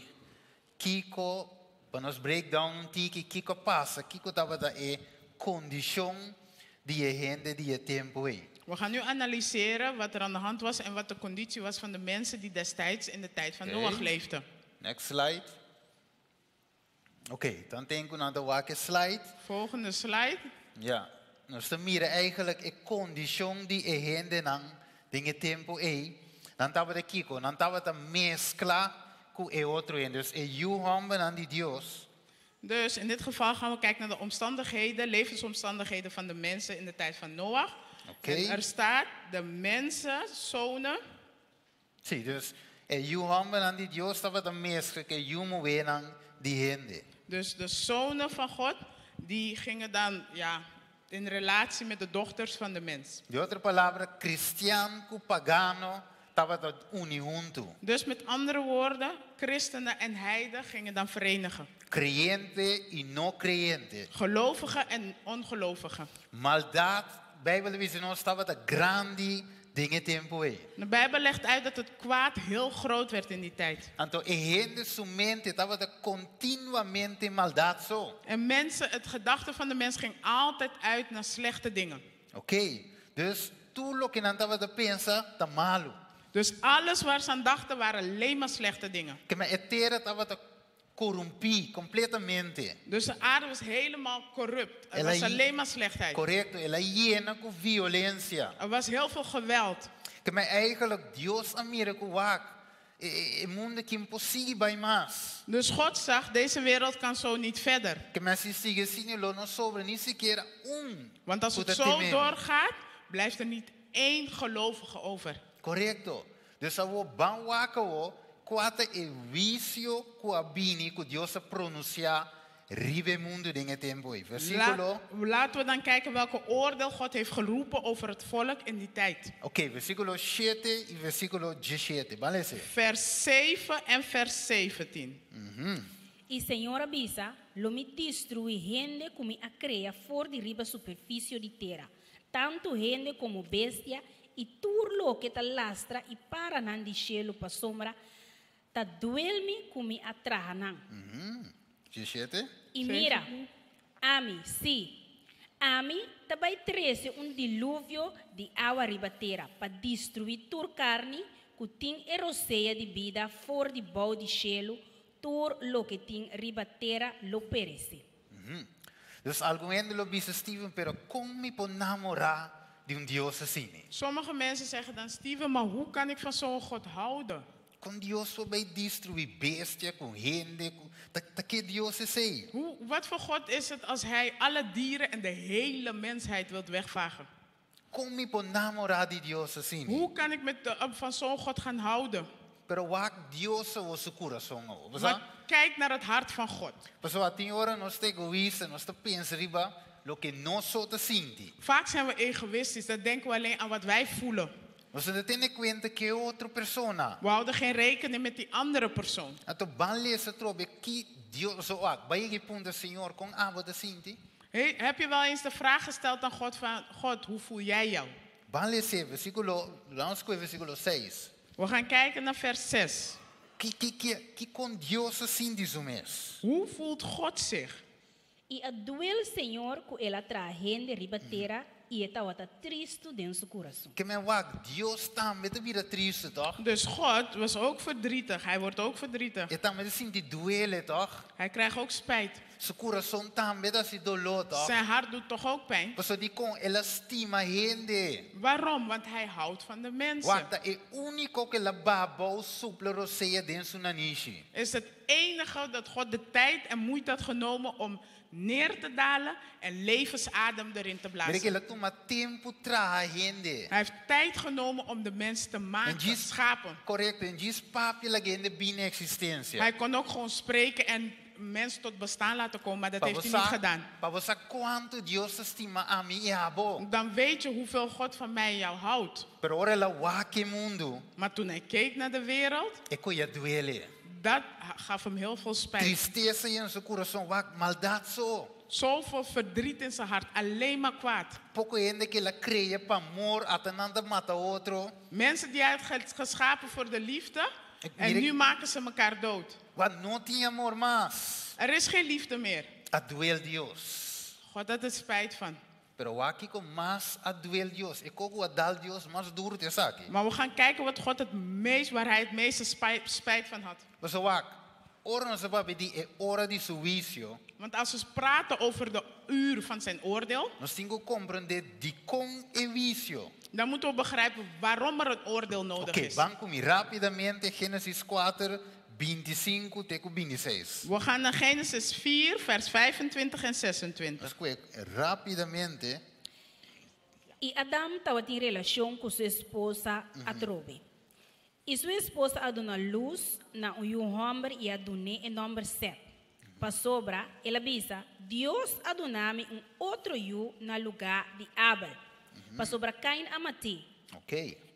kiko, pa nos break down un tiki kiko a pasa, kiko tabata e kondishon di e hende di e tempu ei. We gaan nu analyseren wat er aan de hand was en wat de conditie was van de mensen die destijds in de tijd van Noach leefden. Next slide. Oké, dan denk ik naar de wak slide. Volgende slide. Ja, nos ta mira eigenlijk e kondishon di e hendenan den e tempu ei. Nan tabata kiko? Nan tabata meskla ku e otro hende. Dus e yu hòmbernan di Dios. Dus in dit geval gaan we kijken naar de omstandigheden, levensomstandigheden van de mensen in de tijd van Noach. En er staat de mensen, zonen. Sí, dus e yu hòmbernan di Dios tabata meskla ku e yu muhénan di hende. Dus de zonen van God, die gingen dan, ja, in relatie met de dochters van de mens. Di otro palabra, kristian ku pagano tabata uni huntu. Dus met andere woorden, christenen en heiden gingen dan verenigen. Kreyente i no kreyente. Gelovigen en ongelovigen. Maldat, Beibel ta bisa nos, tabata grandi den e tempu ei. De Bijbel legt uit dat het kwaad heel groot werd in die tijd. Anto e hende su mente tabata kontinuamente maldat so. En mensen, het gedachte van de mens ging altijd uit naar slechte dingen. Oké, dus tur loke nan tabata pensa ta malu. Dus alles waar ze aan dachten waren alleen maar slechte dingen. Kema e tera tabata korumpí kompletamente. Dus de aarde was helemaal corrupt. Er El a was alleen maar slechtheid. Korekto, el a yena ku violensia. Er was heel veel geweld. Kema eigenlijk Dios a mira ku wak, e mundu aki imposibel bai mas. Dus God zag, deze wereld kan zo niet verder. Kema si sigui asina lo no sobra ni sikiera un Want als ku het ta zo temé. doorgaat, blijft er niet één gelovige over. Korekto. Dus awor ban wak awor kua ta e huisio ku a bini ku Dios a pronunsiá riba e mundu den e tempu ei. Versíkulo. Laten we dan kijken welke oordeel God heeft geroepen over het volk in die tijd. Oké, versíkulo shete i versíkulo diesshete. Ban lesa. Vers 7 en vers 17. I Señor a bisa, Lo mi destruí hende ku mi a krea for di riba superfisio di tera, tantu hende komo bestia i tur loke ta lastra i paranan di shelu pasobra ta duel mi ku mi a traha nan. Diesshete. I mira, ami, sí, Ami ta bai trese un diluvio di awa riba tera pa destruí tur karni ku tin e rosea di bida for di bou di shelu, tur loke tin riba tera lo peresé. Dus algun hende lo bisa Steven, pero kon mi por namorá di un Dios asina? Sommige mensen zeggen dan, Steven, maar hoe kan ik van zo'n God houden? Kon Dios por bai destruí bestia ku hende? Ta ki Dios esei? Wat voor God is het als hij alle dieren en de hele mensheid wilt wegvagen? Kon mi por namorá di Dios asina? Hoe kan ik van zo'n God gaan houden? Pero wak Dios su kurason. Maar kijk naar het hart van God. Pasobra tin ora nos ta egoista, nos ta pensa riba loke nos so ta sinti. Vaak zijn we egoïstisch, dan denken we alleen aan wat wij voelen. Nos no ta tene kuenta ku otro persona. We houden geen rekening met die andere persoon. Anto ban lesa atrobe ki Dios so wak. Bo a yega puntra Señor kon abo ta sinti? Hey, heb je wel eens de vraag gesteld aan God van, God, hoe voel jij jou? Ban lesa versíkulo, laga nos skohe versíkulo 6. We gaan kijken naar vers 6. Ki kon Dios ta sinti su mes? Hoe voelt God zich? I a duel Señor ku el a traha hende riba tera i e tabata tristu den su kurason. Ke men wak, Dios tambe ta bira tristu, tòg? Dus God was ook verdrietig, hij wordt ook verdrietig. E tambe ta sinti duele, tòg? Hij krijgt ook spijt. Su kurason tambe ta hasi doló, tòg? Zijn hart doet toch ook pijn? Pasobra dikon el a stima hende. Waarom? Want hij houdt van de mensen. Wak, ta e úniko ku el a baha bou supla rosea den su nanishi. Is het enige dat God de tijd en moeite had genomen om neer te dalen en levensadem erin te Mira blazen. ku el a tuma tempu traha hende. Hij heeft tijd genomen om de mens te En maken, djis, schapen. korekto, en djis papia laga hende bini eksistensia. Hij kon ook gewoon spreken en mens tot bestaan laten komen, maar dat Pa heeft bo hij niet sa, gedaan. pa bo sa kuantu Dios ta stima ami i abo. Dan weet je hoeveel God van mij en jou houdt. Pero ora el a wak e mundu. Maar toen hij keek naar de wereld, E kos ei a duel e. dat gaf hem heel veel spijt. Tristesa yena su kurason, wak maldat so. Zoveel verdriet in zijn hart, alleen maar kwaad. Poko hende ku el a krea pa amor, ata nan ta mata otro. Mensen die hij had geschapen voor de liefde, Ik en mira- nu maken ze elkaar dood. Wak no tin amor mas. Er is geen liefde meer. A duel Dios. God had er spijt van. Pero wak kiko mas a duel Dios. E kos ku a dal Dios mas duru ta esaki. Maar we gaan kijken wat God het meest, waar hij het meeste spijt van had. Pasobra wak, ora nos ta papia di e ora di su huisio. Want als we praten over de uur van zijn oordeel, Nos tin ku komprondé dikon e huisio. Dan moeten we begrijpen waarom er een oordeel nodig Oké, is. ban ku mi rápidamente Génesis 4, 25 te ku 26. We gaan naar Genesis 4, vers 25 en 26. Nos kue rápidamente. I Adam tabatin relashon ku su esposa atrobe. I su esposa a duna lus na un yu hòmber i a dun'é e nòmber Set. Pasobra, el a bisa, Dios a duna mi un otro yu na lugá di Abel. Pasobra Kain a mat'é.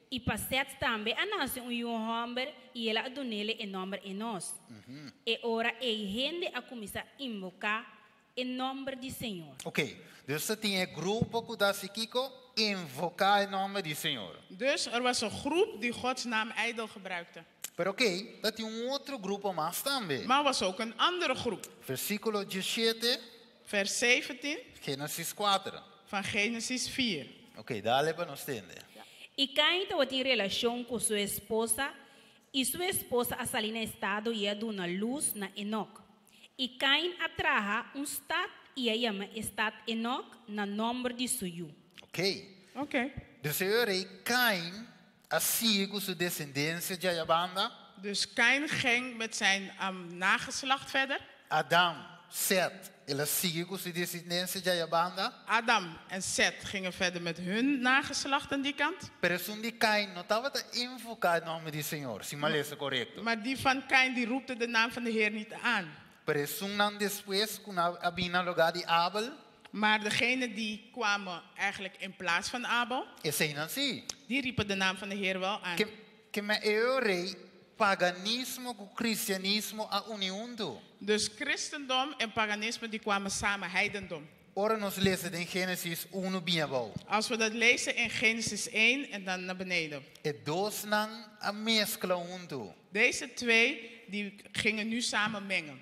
I pa Set tambe a nase un yu hòmber i el a dun'é e nòmber Enos. E ora ei hende a kuminsá invoká e nòmber di Señor. Ok, dus tin e grupo ku ta hasi kiko invoká e nòmber di Señor. Dus er was een groep die Gods naam ijdel gebruikte. Pero ok, tabatin un otro grupo mas tambe. Maar er was ook een andere groep. Versíkulo 17. Vers 17. Génesis 4. Van Genesis 4. Ok, dale pa nos tende. I Kain tabatin relashon ku su esposa, i su esposa a sali na estado i a duna lus na Enok. I Kain a traha un stat i a yama e stat Enok na nòmber di su yu. Ok. Ok. Dus e ora ei Kain a sigui ku su desendensia djaya banda. Dus Kain ging met zijn nageslacht verder. Adam, Set, el a sigui ku su desendensia djaya banda. Adam en Seth gingen verder met hun nageslacht aan die kant. Pero esun di Kain no tabata invoká e nòmber di Señor, si m'a lesa korekto. Maar die van Kain die roepte de naam van de Heer niet aan. Pero esunnan despues ku a bin na lugá di Abel. Maar degene die kwamen eigenlijk in plaats van Abel, Eseinan sí. die riepen de naam van de Heer wel aan. Ke men e ora ei paganismo ku kristianismo a uni huntu. Dus christendom en paganisme die kwamen samen, heidendom. Ora nos lesa den Génesis 1 bin abou. Als we dat lezen in Genesis 1 en dan naar beneden. E dosnan a meskla huntu. Deze twee die gingen nu samen mengen.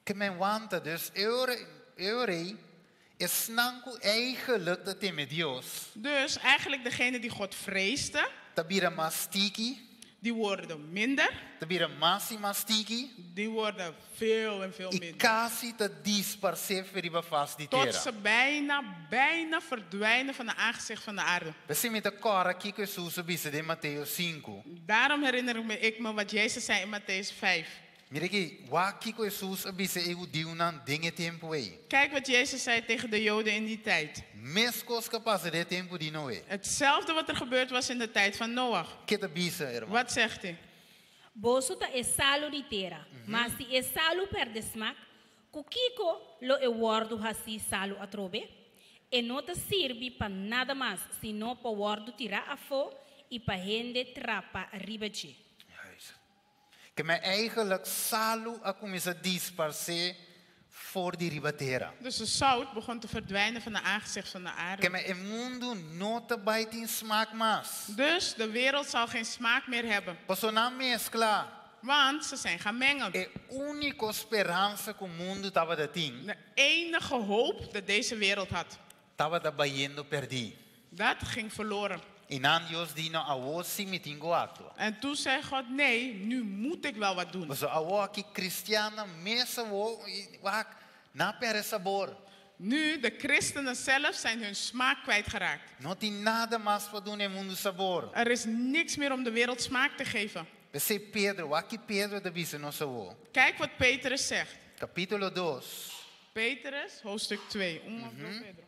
Ke men wanta dus e ora e ora ei Esnan ku eigenlijk ta teme Dios. Dus eigenlijk degene die God vreesde. Ta bira mas tiki. Die worden minder. Ta bira mas i mas tiki. Die worden veel en veel I minder. kasi ta disparsé for di riba fas di Tot tera. ze bijna, bijna verdwijnen van de aangezicht van de aarde. P'esei mi ta kòrda kiko Hesus a bisa den Mateo sinku. Daarom herinner ik me, ik me wat Jezus zei in Mattheüs 5. Mira aki, wak kiko Hesus a bisa e hudiunan den e tempu ei. Kijk wat Jezus zei tegen de Joden in die tijd. Meskos ku a pasa den tempu di Noe. Hetzelfde wat er gebeurd was in de tijd van Noach. Ke e ta bisa, ruman? Wat zegt hij? Boso ta e salu di tera, ma si e salu pèrdè smak, ku kiko lo e wòrdu hasí salu atrobe? E no ta sirbi pa nada mas, sino pa wòrdu tirá afó i pa hende trapa riba dje. Ke men eigenlijk salu a kuminsá disparsé for di riba tera. Dus de zout begon te verdwijnen van de aangezicht van de aarde. Ke men e mundu no ta bai tin smak mas. Dus de wereld zal geen smaak meer hebben. Paso nan a meskla. Want ze zijn gaan mengen. E úniko speransa ku mundu tabatin. De enige hoop dat deze wereld had. Tabata bayendo pèrdí. Dat ging verloren. I nan Dios di no awor si mi tin ku aktua. En toen zei God, nee, nu moet ik wel wat doen. Paso awor aki kristiannan mes awor wak nan a pèrdè sabor. Nu, de christenen zelf zijn hun smaak kwijtgeraakt. No tin nada mas pa duna e mundu sabor. Er is niks meer om de wereld smaak te geven. P'esei Pedro, wak ki Pedro ta bisa nos awor. Kijk wat Petrus zegt. Kapítulo dos. Petrus, hoofdstuk 2. Un of dos Pedro?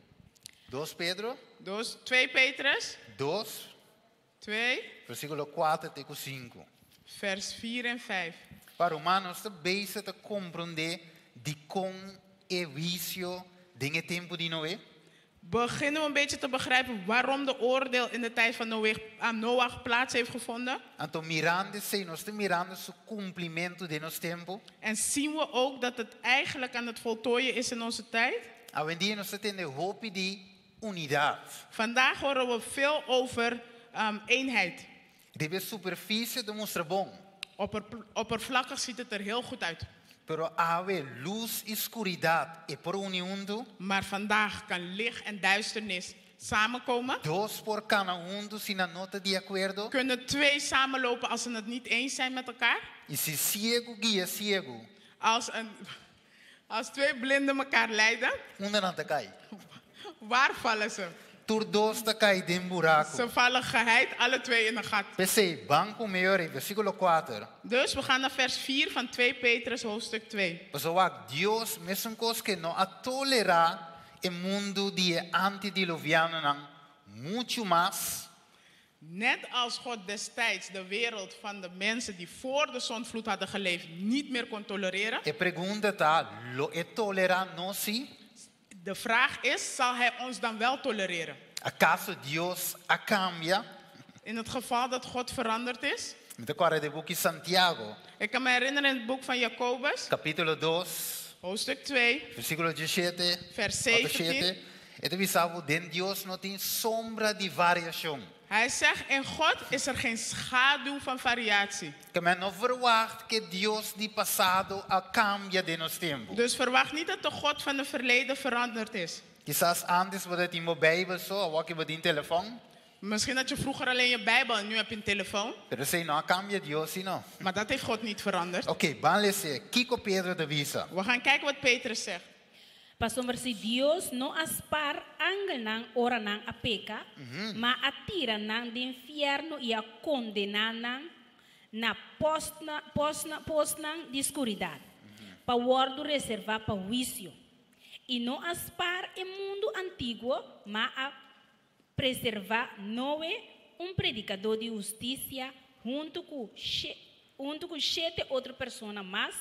Dos Pedro. Dos, 2 Petrus. Dos. 2. Versíkulo kuater te ku sinku. Vers 4 en 5. Pa ruman, nos ta bezig ta komprondé dikon e huisio den e tempu di Noé? Beginnen we een beetje te begrijpen waarom de oordeel in de tijd van Noach, aan Noach plaats heeft gevonden? Anto mirando esei, nos ta mirando su kumplimentu den nos tempu? En zien we ook dat het eigenlijk aan het voltooien is in onze tijd? Awendia nos ta tende hopi di unidat. Vandaag horen we veel over eenheid. Riba e superfisie ta mustra bon. Oppervlakkig ziet het er heel goed uit. Pero awe lus i skuridat e por uni huntu? Maar vandaag kan licht en duisternis samenkomen. Dos por kana huntu si nan no ta di akuerdo? Kunnen twee samenlopen als ze het niet eens zijn met elkaar? I si siegu guia siegu? Als, een, als twee blinden elkaar leiden? Unda nan ta kai? Waar vallen ze? Tur dos ta kai den buraku. Ze vallen geheid alle twee in een gat. P'esei, ban ku mi ora, versíkulo kuater. Dus we gaan naar vers 4 van 2 Petrus hoofdstuk 2. Pasobra wak, Dios mesun kos ku e no a tolerá e mundu di e antidiluvianonan muchu mas. Net als God destijds de wereld van de mensen die voor de zondvloed hadden geleefd niet meer kon tolereren. E pregunta ta, lo e tolerá nos si? De vraag is, zal hij ons dan wel tolereren? Akaso Dios a kambia? In het geval dat God veranderd is. Mi ta kòrda den buki Santiago. Ik kan me herinneren in het boek van Jacobus. Kapítulo dos. Hoofdstuk 2. Versíkulo diesshete. Vers 17. E ta bisa bo den Dios no tin sombra di variashon. Hij zegt, in God is er geen schaduw van variatie. Ke men no verwacht ku e Dios di pasado a kambia den nos tempu. Dus verwacht niet dat de God van het verleden veranderd is. Kisas ántes bo tabatin bo Bijbel so, awor bo tin telefòn. Misschien had je vroeger alleen je Bijbel en nu heb je een telefoon. Pero esei no a kambia Dios si no. Maar dat heeft God niet veranderd. Oké, ban lesa. Kiko Pedro ta bisa? We gaan kijken wat Petrus zegt. Pasobra si Dios no a spar angelnan ora nan a peka, ma a tira nan den fièrnu i a kondená nan na posnan, posnan, posnan di skuridat, pa wòrdu reservá pa huisio. I no a spar e mundu antiguo, ma a preservá Noe, un predikadó di hustisia, huntu ku huntu ku shete otro persona mas,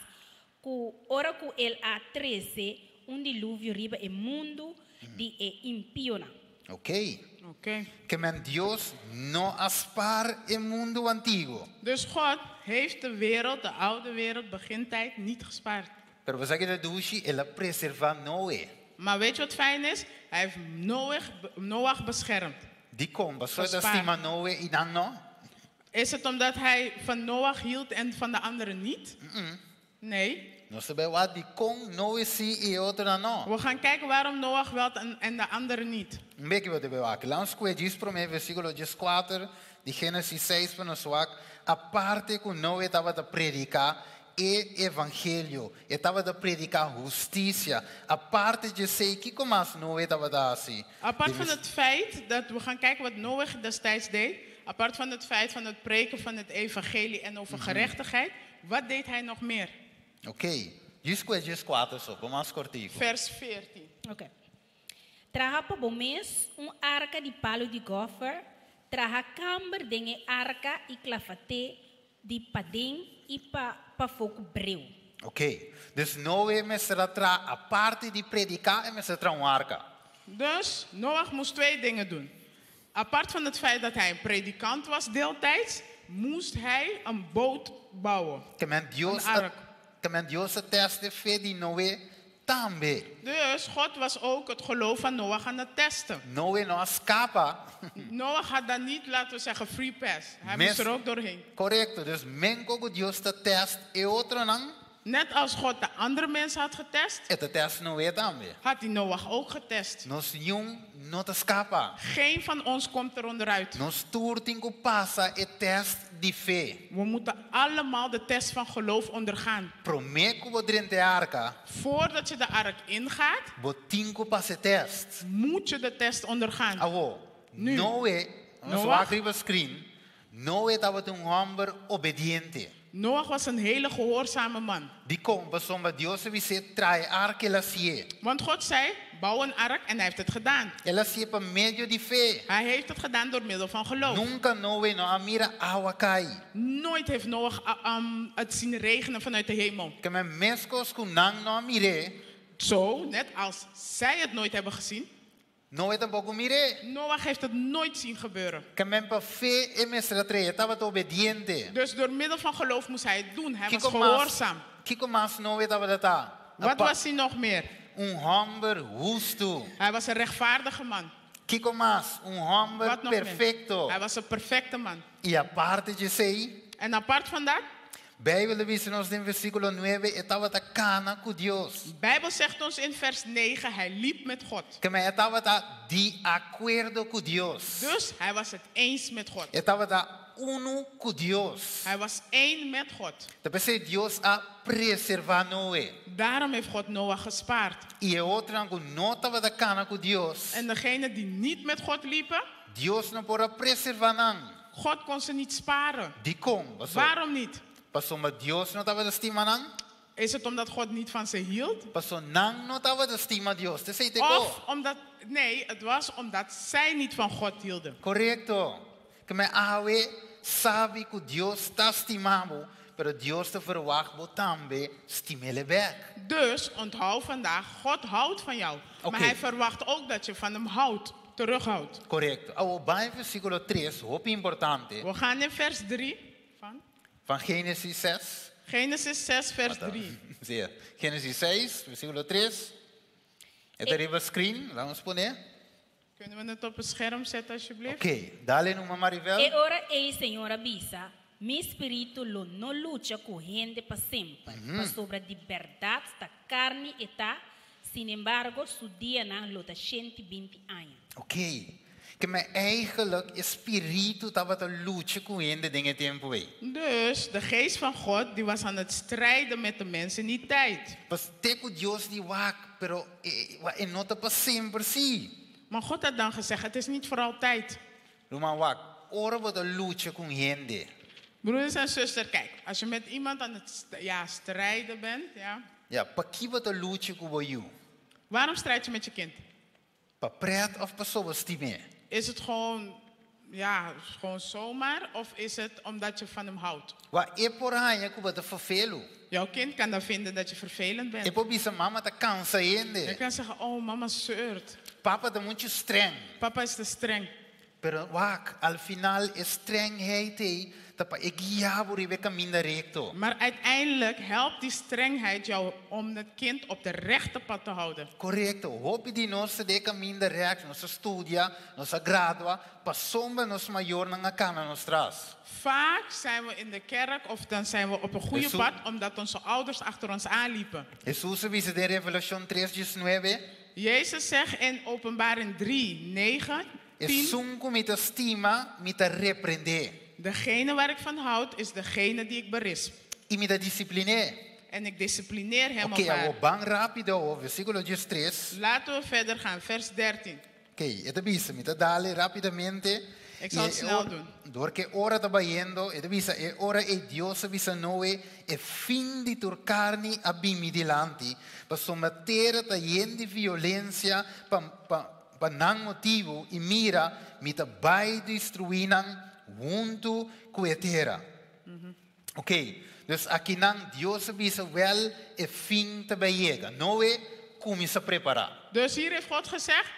ku ora ku el a trese un diluvio riba e mundu di e impionan. Ok. Ok. Ke men Dios no a spar e mundu antiguo. Dus God heeft de wereld, de oude wereld, begintijd, niet gespaard. Pero bo sa ki ta dushi, el a preservá Noe. Maar weet je wat fijn is? Hij heeft Noach, Noach beschermd. Dikon, pasobra e ta Gespaard. stima Noe i nan no? Is het omdat hij van Noach hield en van de anderen niet? Nee. Nos ta bai wak dikon Noe sí i e otronan no. We gaan kijken waarom Noach wel en de anderen niet. Un beki bo ta bai wak. Laga nos kue djis promé versíkulo 14 di Génesis 6 pa nos wak aparte ku Noe tabata prediká e evangelio, e tabata prediká hustisia. Aparte di esei, kiko mas Noe tabata hasi? Apart van het feit dat we gaan kijken wat Noach destijds deed, apart van het feit van het preken van het evangelie en over gerechtigheid, wat deed hij nog meer? Ok, djis ku e 14 so, pa mas kortiku. Vers 14. Ok. Traha pa bo mes un arka di palu di gòfer, traha kamber den e arka i klafat'é di paden i pa pafó ku breu. Ok, dus Noe mester a traha aparte di prediká, e mester a traha un arka. Dus Noach moest twee dingen doen. Apart van het feit dat hij een predikant was deeltijds, moest hij een boot bouwen. Ke men Dios Een a ark. ke men Dios a tèst e fe di Noe tambe. Dus God was ook het geloof van Noach aan het testen. Noe no a skapa. Noach had dan niet, laten we zeggen, free pass. Hij Mes moest er ook doorheen. Korekto, dus menko ku Dios ta tèst e otronan. Net als God de andere mensen had getest, E ta tèst Noe tambe. had hij Noach ook getest. Nos niun no ta skapa. Geen van ons komt er onderuit. Nos tur tin ku pasa e tèst di fe. We moeten allemaal de test van geloof ondergaan. Promé ku bo drenta e arka, Voordat je de ark ingaat, bo tin ku pasa e tèst. moet je de test ondergaan. Awor, Nu. Noe, nos Noach. wak riba screen, Noe tabata un hòmber obediente. Noach was een hele gehoorzame man. Dikon? Pasobra Dios a bis'é traha e arka, el a hasié. Want God zei, bouw een ark en hij heeft het gedaan. El a hasié pa medio di fe. Hij heeft het gedaan door middel van geloof. Nunka Noe no a mira awa kai. Nooit heeft Noach het zien regenen vanuit de hemel. Ke men meskos ku nan no a mir'é. Zo, net als zij het nooit hebben gezien. Noe tampoko a mir'é. Noach heeft het nooit zien gebeuren. Ke men pa fe e mester a traha, e tabata obediente. Dus door middel van geloof moest hij het doen. Hij was Kiko mas, gehoorzaam. kiko mas Noe tabata ta? Wat was hij nog meer? Un hòmber hustu. Hij was een rechtvaardige man. Kiko mas? Un hòmber Wat nog meer? perfekto. Hij was een perfecte man. I aparte di esei, En apart van dat, Beibel ta bisa nos den versíkulo 9, e tabata kana ku Dios. De Bijbel zegt ons in vers 9, hij liep met God. Ke men e tabata di akuerdo ku Dios. Dus hij was het eens met God. E tabata unu ku Dios. Hij was één met God. Ta p'esei Dios a preservá Noe. Daarom heeft God Noach gespaard. I e otronan ku no tabata kana ku Dios. En degenen die niet met God liepen, Dios no por a preservá nan. God kon ze niet sparen. Dikon? Waarom niet? Pasobra Dios no tabata stima nan? Is het omdat God niet van ze hield? Pasobra nan no tabata stima Dios. T'esei te Of omdat, nee, het was omdat zij niet van God hielden. Korekto. Ke men awe sabi ku Dios ta stima bo, pero Dios ta verwacht bo tambe stim'é bèk. Dus onthoud vandaag, God houdt van jou. Oké. Maar hij verwacht ook dat je van hem houdt, terughoudt. Korekto. Awor bai versíkulo 3, hopi importante. We gaan in vers 3 van Van Génesis 6. Genesis 6, vers 3. Zie je. Génesis 6, versíkulo 3. E ta riba screen, laga nos pone. Kunnen we het op het scherm zetten alsjeblieft? Oké, dale numa Maribel. E ora ei Señor a bisa, Mi spiritu lo no lucha ku hende pa semper, pasobra di bèrdat ta karni e ta, sinembargo su dianan lo ta 120 aña. Oké. Ke men eigenlijk e spiritu tabata lucha ku hende den e tempu ei. Dus de geest van God die was aan het strijden met de mensen in die tijd. Pas te ku Dios di wak, pero e, e no ta pa semper sí. Maar God had dan gezegd, het is niet voor altijd. Ruman wak, ora bo ta lucha ku hende. Broeders en zusters, kijk, als je met iemand aan het ja, strijden bent, ja, Ja, pakiko bo ta lucha ku bo yu? waarom strijd je met je kind? Pa pret òf pasobra bo stim'é? Is het gewoon, ja, gewoon zomaar of is het omdat je van hem houdt? Wak e por haña ku bo ta ferfelu. Jouw kind kan dan vinden dat je vervelend bent. E por bisa mama ta kansa hende. Je kan zeggen, oh, mama zeurt. Papa ta muchu streng. Papa is te streng. Pero wak, al final e strengheid ei ta pa e guia bo riba e kaminda rekto. Maar uiteindelijk helpt die strengheid jou om het kind op de rechte pad te houden. Korekto, hopi di nos ta den e kaminda rèks, nos a studia, nos a gradua, pasobra nos mayornan a kana nos tras. Vaak zijn we in de kerk of dan zijn we op een goede Hesu- pad omdat onze ouders achter ons aanliepen. Hesus a bisa den Revelashon tres diesnuebe. Jezus zegt in Openbaring 3, 9, 10. Esun ku mi ta stima, mi ta reprendé. Degene waar ik van houd is degene die ik berisp. I mi ta disiplin'é. En ik disciplineer hem Oké, of haar. awor ban rápido awor, versíkulo diestres. Laten we verder gaan, vers 13. Oké, e ta bisa, mi ta dal rápidamente. Ik zal het E snel doen. Dor ku e ora ta bayendo, e ta bisa, e ora ei Dios a bisa Noe, e fin di tur karni a bin mi dilanti, pasobra tera ta yen di violensia pa, pa, pa nan motibu, i mira, mi ta bai destruí nan huntu ku e tera. Ok, dus akinan Dios a bisa wèl e fin ta bai yega. Noe kuminsá prepará. Dus hier heeft God gezegd,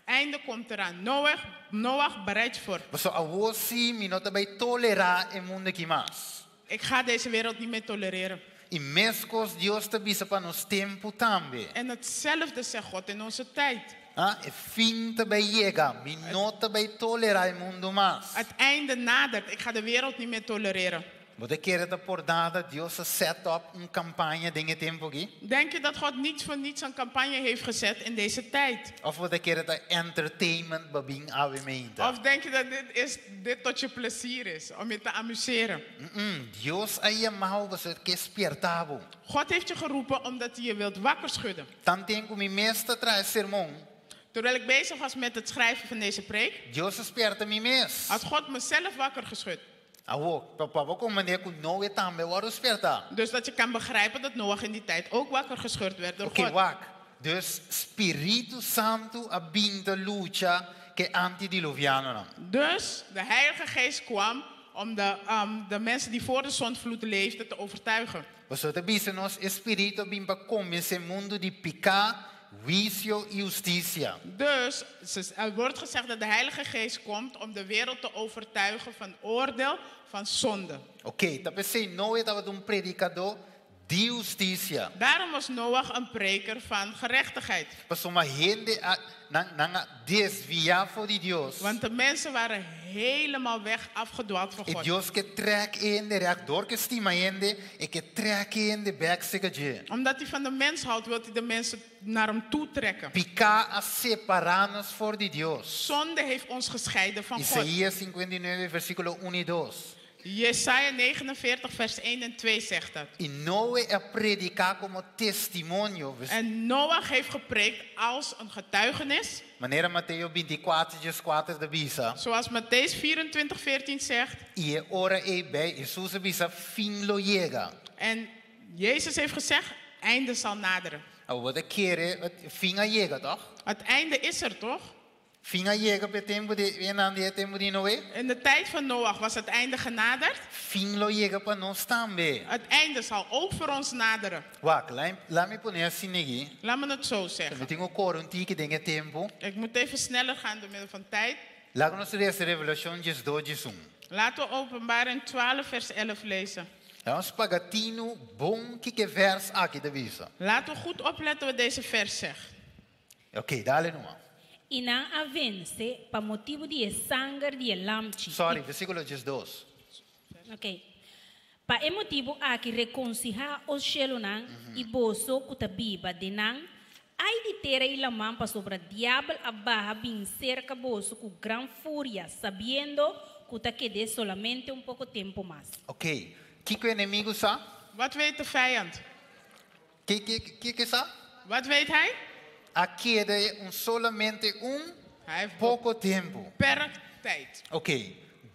einde komt eraan. Noach, Noach bereid je voor. Pasobra awor sí mi no ta bai tolerá e mundu akí mas. Ik ga deze wereld niet meer tolereren. I meskos Dios ta bisa pa nos tempu tambe. En hetzelfde zegt God in onze tijd. Ah, e fin ta bai yega. Mi no ta bai tolerá e mundu mas. Het einde nadert. Ik ga de wereld niet meer tolereren. Bo ta kere ta por nada Dios a set up un kampaña den e tempu akí? Denk je dat God niets voor niets een campagne heeft gezet in deze tijd? Òf bo ta kere ta entertainment b'a bin awe mainta? Of denk je dat dit, is, dit tot je plezier is, om je te amuseren? Mm-mm, Dios a yama bo pasobra e ke spièrta bo. God heeft je geroepen omdat hij je wilt wakker schudden. Tanten ku mi mes ta traha e sermon, Terwijl ik bezig was met het schrijven van deze preek, Dios a spièrta mi mes. had God mezelf wakker geschud. Awor, pa pa bo komprondé ku Noe tambe a wòrdu spièrtá. Dus dat je kan begrijpen dat Noach in die tijd ook wakker geschud werd door Oké, God. wak. Dus Spiritu Santu a bin ta lucha ku e antidiluvianonan. Dus de Heilige Geest kwam om de, de mensen die voor de zondvloed leefden te overtuigen. Pasobra e ta bisa nos e Spiritu a bin pa konvensé mundu di piká, huisio i hustisia. Dus er wordt gezegd dat de Heilige Geest komt om de wereld te overtuigen van oordeel, van zonde. Oké, ta p'esei Noe tabata un predikadó di hustisia. Daarom was Noach een preker van gerechtigheid. Pasobra hende a, nan, nan a desviá for di Dios. Want de mensen waren helemaal weg afgedwaald van E God. Dios ke trèk hende rèk, dor ku e stima hende, e ke trèk hende bèk serka dje. Omdat hij van de mens houdt, wil hij de mensen naar hem toe trekken. Piká a separá nos for di Dios. Zonde heeft ons gescheiden van God. Isaías 59, versíkulo 1 i 2. Jesaja 49, vers 1 en 2 zegt dat. I Noe a prediká komo testimonio. En Noach heeft gepreekt als een getuigenis. Manera Mateo 24, 14 ta bisa. Zoals Mattheüs 24, 14 zegt. I e ora ei bai, Hesus a bisa, fin lo yega. En Jezus heeft gezegd, einde zal naderen. Awor bo ta kere, fin a yega, toch? Het einde is er, toch? Fin a yega pa e tempu di, den e tempu di Noe? In de tijd van Noach was het einde genaderd. Fin lo yega pa nos tambe. Het einde zal ook voor ons naderen. Wak, laat me pone asina aki. Laat me het zo zeggen. Mi tin ku kore un tiki den e tempu. Ik moet even sneller gaan door middel van tijd. Laga nos lesa Revelashon 12, 1. Laten we Openbaring 12, vers 11 lezen. Laga nos paga tinu bon kiko e vèrs aki ta bisa. Laten we goed opletten wat deze vers zegt. Oké, dale numa. I nan a vense pa motibu di e sanger di e lamchi. Sorry, versíkulo 12. Ok. Pa e motibu aki regosihá o shelunan i boso ku ta biba den nan, ai di tera i laman pasobra diabel a baha bin serka boso ku gran furia, sabiendo ku ta ked'é solamente un poko tempu mas. Ok. Kiko e enemigu sa? Wat weet de vijand? Kiko e sa? Wat weet hij? A keda un solamente un poko tempu. Beperkt tijd. Ok.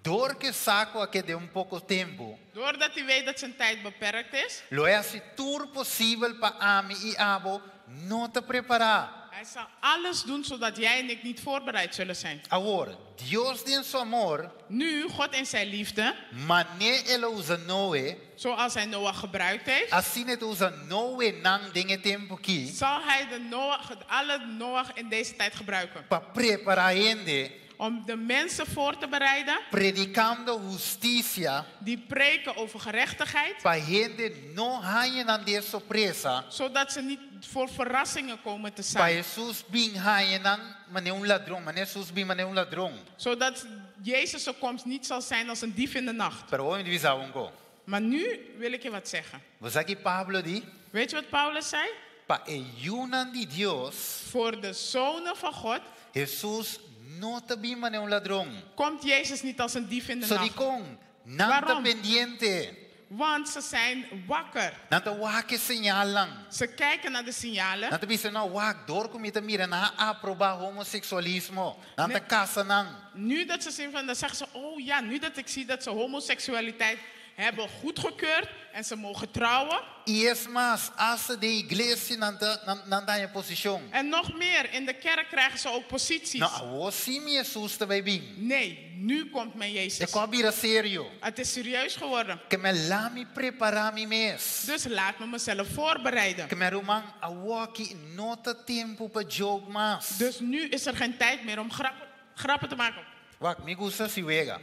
Dor ku e sa ku a ked'é un poko tempu. Doordat hij weet dat zijn tijd beperkt is, Lo e hasi tur posibel pa ami i abo no ta prepará. hij zal alles doen zodat jij en ik niet voorbereid zullen zijn. Awor, Dios den su amor, Nu, God in zijn liefde, manera el a usa Noe, zoals hij Noach gebruikt heeft, asina e ta usa Noenan den e tempu akí, zal hij de Noach, alle Noach in deze tijd gebruiken. pa prepará hende. Om de mensen voor te bereiden. Predikando hustisia. Die preken over gerechtigheid. Pa hende no haña nan den sorpresa. Zodat ze niet voor verrassingen komen te Pa staan. Hesus bin haña nan manera un ladron, manera Hesus bin manera un ladron. Zodat Jezus' komst niet zal zijn als een dief in de nacht. Pero awor mi bisa un kos. Maar nu wil ik je wat zeggen. Bo sa kiko Pablo di? Weet je wat Paulus zei? Pa e yunan di Dios. Voor de zonen van God. Hesus no ta bin manera un ladron. Komt Jezus niet als een dief in de So nacht? dikon, nan ta Waarom? pendiente. Want ze zijn wakker. Nan ta wak e señalnan. Ze kijken naar de signalen. Nan ta bisa no wak dor ku mi ta mira nan a aprobá homoseksualismo. Nan ta kasa nan. Nu dat ze zien van, dan zeggen ze, oh ja, nu dat ik zie dat ze homoseksualiteit hebben goedgekeurd en ze mogen trouwen. I es mas, asta den iglesia nan ta nan nan ta haña posishon. En nog meer, in de kerk krijgen ze ook posities. No, awor sí mi Hesus ta bai bin. Nee, nu komt mijn Jezus. E kos a bira serio. Het is serieus geworden. Ke men laga mi prepará mi mes. Dus laat me mezelf voorbereiden. Ke men ruman awor aki no ta tempu pa joke mas. Dus nu is er geen tijd meer om grappen, grappen te maken. Wak, mi gusta hasi wega.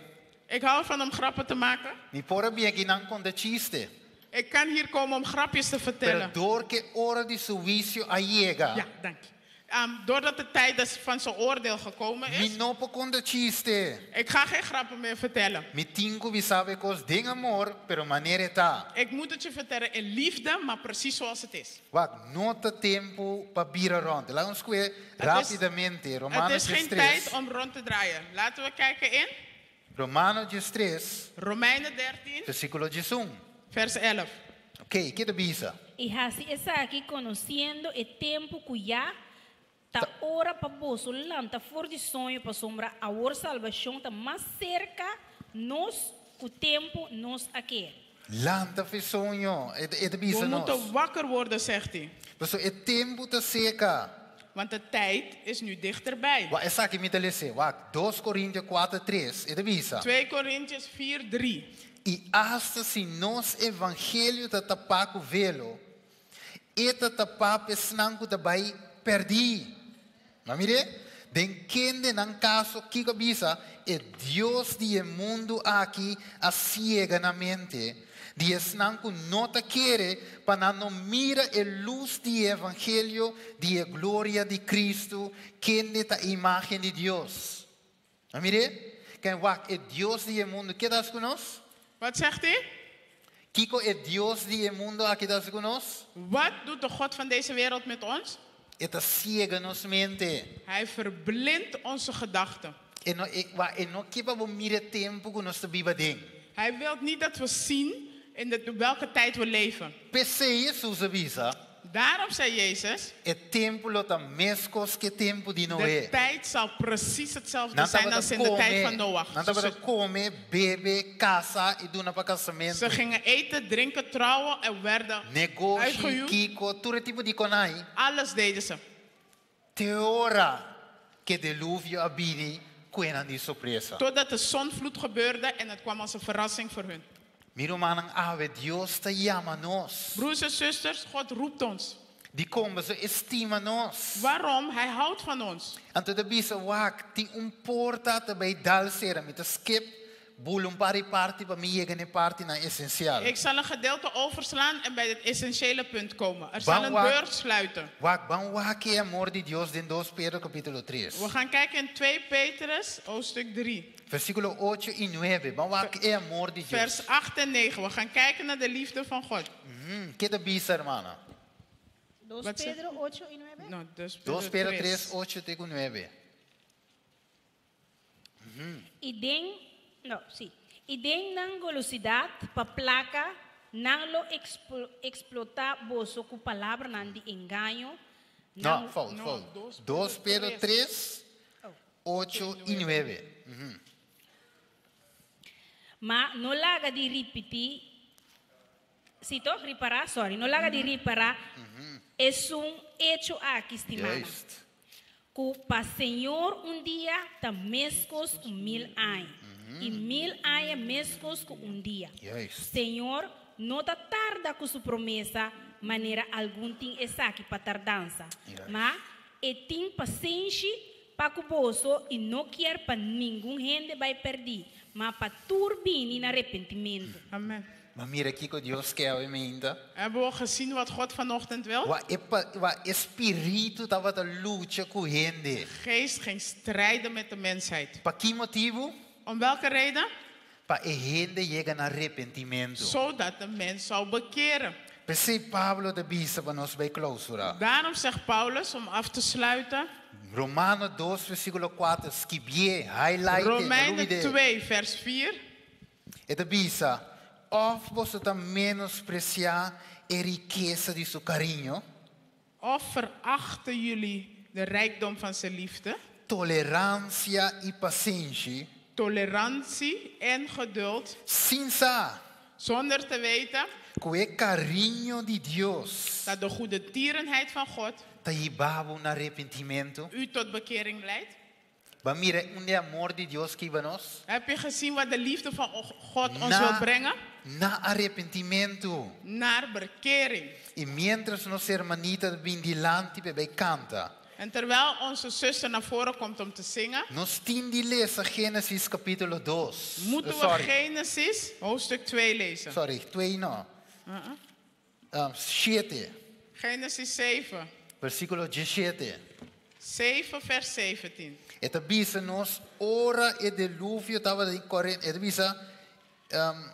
Ik hou ervan om grappen te maken. Mi por a bin akinan konta chiste. Ik kan hier komen om grapjes te Pero vertellen. dor ku ora di su huisio a yega. Ja, dank je. Doordat de tijd des van zijn oordeel gekomen Mi is. no por konta chiste. Ik ga geen grappen meer vertellen. Mi tin ku bisa bo e kos den amor, pero manera e ta. Ik moet het je vertellen in liefde, maar precies zoals het is. Wak, no ta tempu pa bira rònt. Laga nos kue Het is- rápidamente. Het is Romanos geen 3. tijd om rond te draaien. Laten we kijken in Romano 3, Romeinen 13, versíkulo 11. vers 11. Oké, kiko e ta bisa? I hasi esaki konosiendo e tempu ku ya ta ora pa boso lanta for di soño pasobra awor salbashon ta mas serka nos ku tempu nos a kere. Lanta fo'i soño, e ta bisa We nos. moeten wakker worden, zegt hij. Pasobra e tempu ta serka. Want de tijd is nu dichterbij. Wak, esaki mi ta lesa. Wak, 2 Korintio 4, 3, e ta bisa. 2 Korintiërs 4, 3. I asta si nos evangelio ta tapá ku velo, e ta tapá pa esnan ku ta bai pèrdí. Ma mira, den kende nan kaso kiko a bisa, e Dios di e mundu aki a siega nan mente, di esnan ku no ta kere, pa nan no mira e lus di e evangelio di e gloria di Kristu, kende ta e imágen di Dios. Ma mira, ken wak e Dios di e mundu, kiko ta hasi ku nos? Wat zegt hij? Kiko e Dios di e mundu aki ta hasi ku nos? Wat doet de God van deze wereld met ons? E ta siega nos mente. Hij verblindt onze gedachten. E no, e, wak, e no ke pa bo mira e tempu ku nos ta biba aden. Hij wil niet dat we zien in de, welke tijd we leven. P'esei Hesus a bisa. Daarom zei Jezus, E tempu lo ta meskos ku e tempu di de Noé. tijd zal precies hetzelfde Nan zijn tabata als in de tijd van kome, Noach. nan tabata Ze, kome, bebe, kasa i duna pa kasamentu. ze gingen eten, drinken, trouwen en werden Negoshi, uitgehuwd. kiko, tur tipo di kos. Alles deden ze. Te ora ku diluvio a bini, kue nan di sorpresa. Totdat de zondvloed gebeurde en het kwam als een verrassing voor hun. Mi rumannan awe, Dios ta yama nos. Broers en zusters, God roept ons. Dikon, pasobra e stima nos. Waarom? Hij houdt van ons. Anto e ta bisa wak, tin un porta ta bai dal sera, mi ta skip bula un par di parti pa mi yega na e partinan esensial. Ik zal een gedeelte overslaan en bij het essentiële punt komen. Er zal een Ban wak- deur sluiten. Wak, ban wak e amor di Dios den 2 Pedro kapítulo 3. We gaan kijken in 2 Petrus, hoofdstuk 3, Versíkulo 8 i 9. Ban wak e amor di Dios. vers 8 en 9. We gaan kijken naar de liefde van God. Kiko e ta bisa, ruman? 2 Wat zegt- Pedro 8 i 9? No, 2 2 Pedro Pedro 3. 3, 8 te 9. I den, no, sí. I den nan golosidat pa plaka nan lo explo, eksplotá boso ku palabranan di engaño. No, Nan- fout, No, fout. 2 2 Pedro 3, 8 i 9. Ma no laga di ripití, sí toch, ripará, sorry, no laga di ripará, esun echo aki, stimánan. Juist. Ku pa Señor un dia ta meskos ku 1000 aña. I 1000 aña meskos ku un dia. Juist. Señor no ta tarda ku su promesa, manera algun tin esaki pa tardansa. Juist. Ma e tin pasenshi pa Pa ku boso i no kier pa ningun hende bai pèrdí, ma pa tur bini na arepentimentu. Amen. B'a mira kiko Dios ke awe mainta? Hebben we gezien wat God vanochtend wil? Wak e pa, wak e spiritu tabata lucha ku hende. Geest ging strijden met de mensheid. Pa ki motibu? Om welke reden? Pa e hende yega na arepentimentu. Zodat de mens zou bekeren. P'esei Pablo ta bisa pa nos bai klousura. Daarom zegt Paulus, om af te sluiten. Romano dos versíkulo kuater, skibié, highlight e, no Romeinen lubid'é. 2, vers 4. E ta bisa, Òf boso ta menospresiá e rikesa di su kariño? Of verachten jullie de rijkdom van zijn liefde? Toleransia i pasenshi. Tolerantie en geduld. Sin sa. Zonder te weten. Ku e kariño di Dios. Dat de goedertierenheid van God. Ta hiba bo na arepentimentu. U tot bekering leidt. B'a mira unda e amor di Dios ke hiba nos? Heb je gezien wat de liefde van God ons wil brengen? Na arepentimentu. Naar bekering. I miéntras nos hermanita ta bin dilanti p'e bai kanta. En terwijl onze zuster naar voren komt om te zingen. Nos tin di lesa Génesis kapítulo dos. Moeten we Sorry. Genesis hoofdstuk 2 lezen. Sorry, twee no. Uh-uh. Shete, Genesis 7. versíkulo diesshete. 7 vers 17. E ta bisa nos ora e deluvio tabata den kore, e ta bisa, um,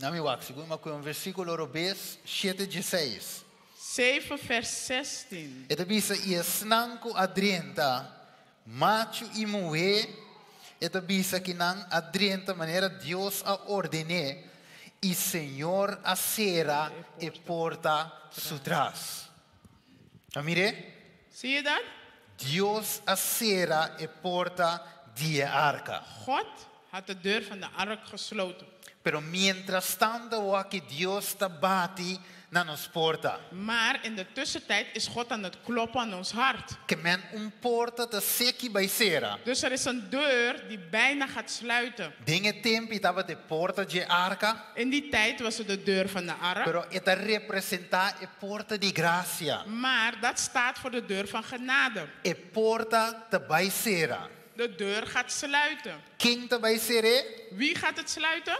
na mi wak, segun mi a kohe un versíkulo robes, shete diesseis. 7 vers 16. E ta bisa, i esnan ku a drenta, machu i muhé, e ta bisa ki nan a drenta manera Dios a ordené, i Señor a sera e porta su tras. A mir'é? Zie je dat? Dios a sera e porta di e arka. God had de deur van de ark gesloten. Pero mientras tanto awaki Dios ta bati na nos porta. Maar in de tussentijd is God aan het kloppen aan ons hart. Ke men un porta ta seki bai sera. Dus er is een deur die bijna gaat sluiten. Den e tempu ei tabata e porta dje arka. In die tijd was het de deur van de ark. Pero e ta representá e porta di grasia. Maar dat staat voor de deur van genade. E porta ta bai sera. De deur gaat sluiten. Ken ta bai ser'é? Wie gaat het sluiten?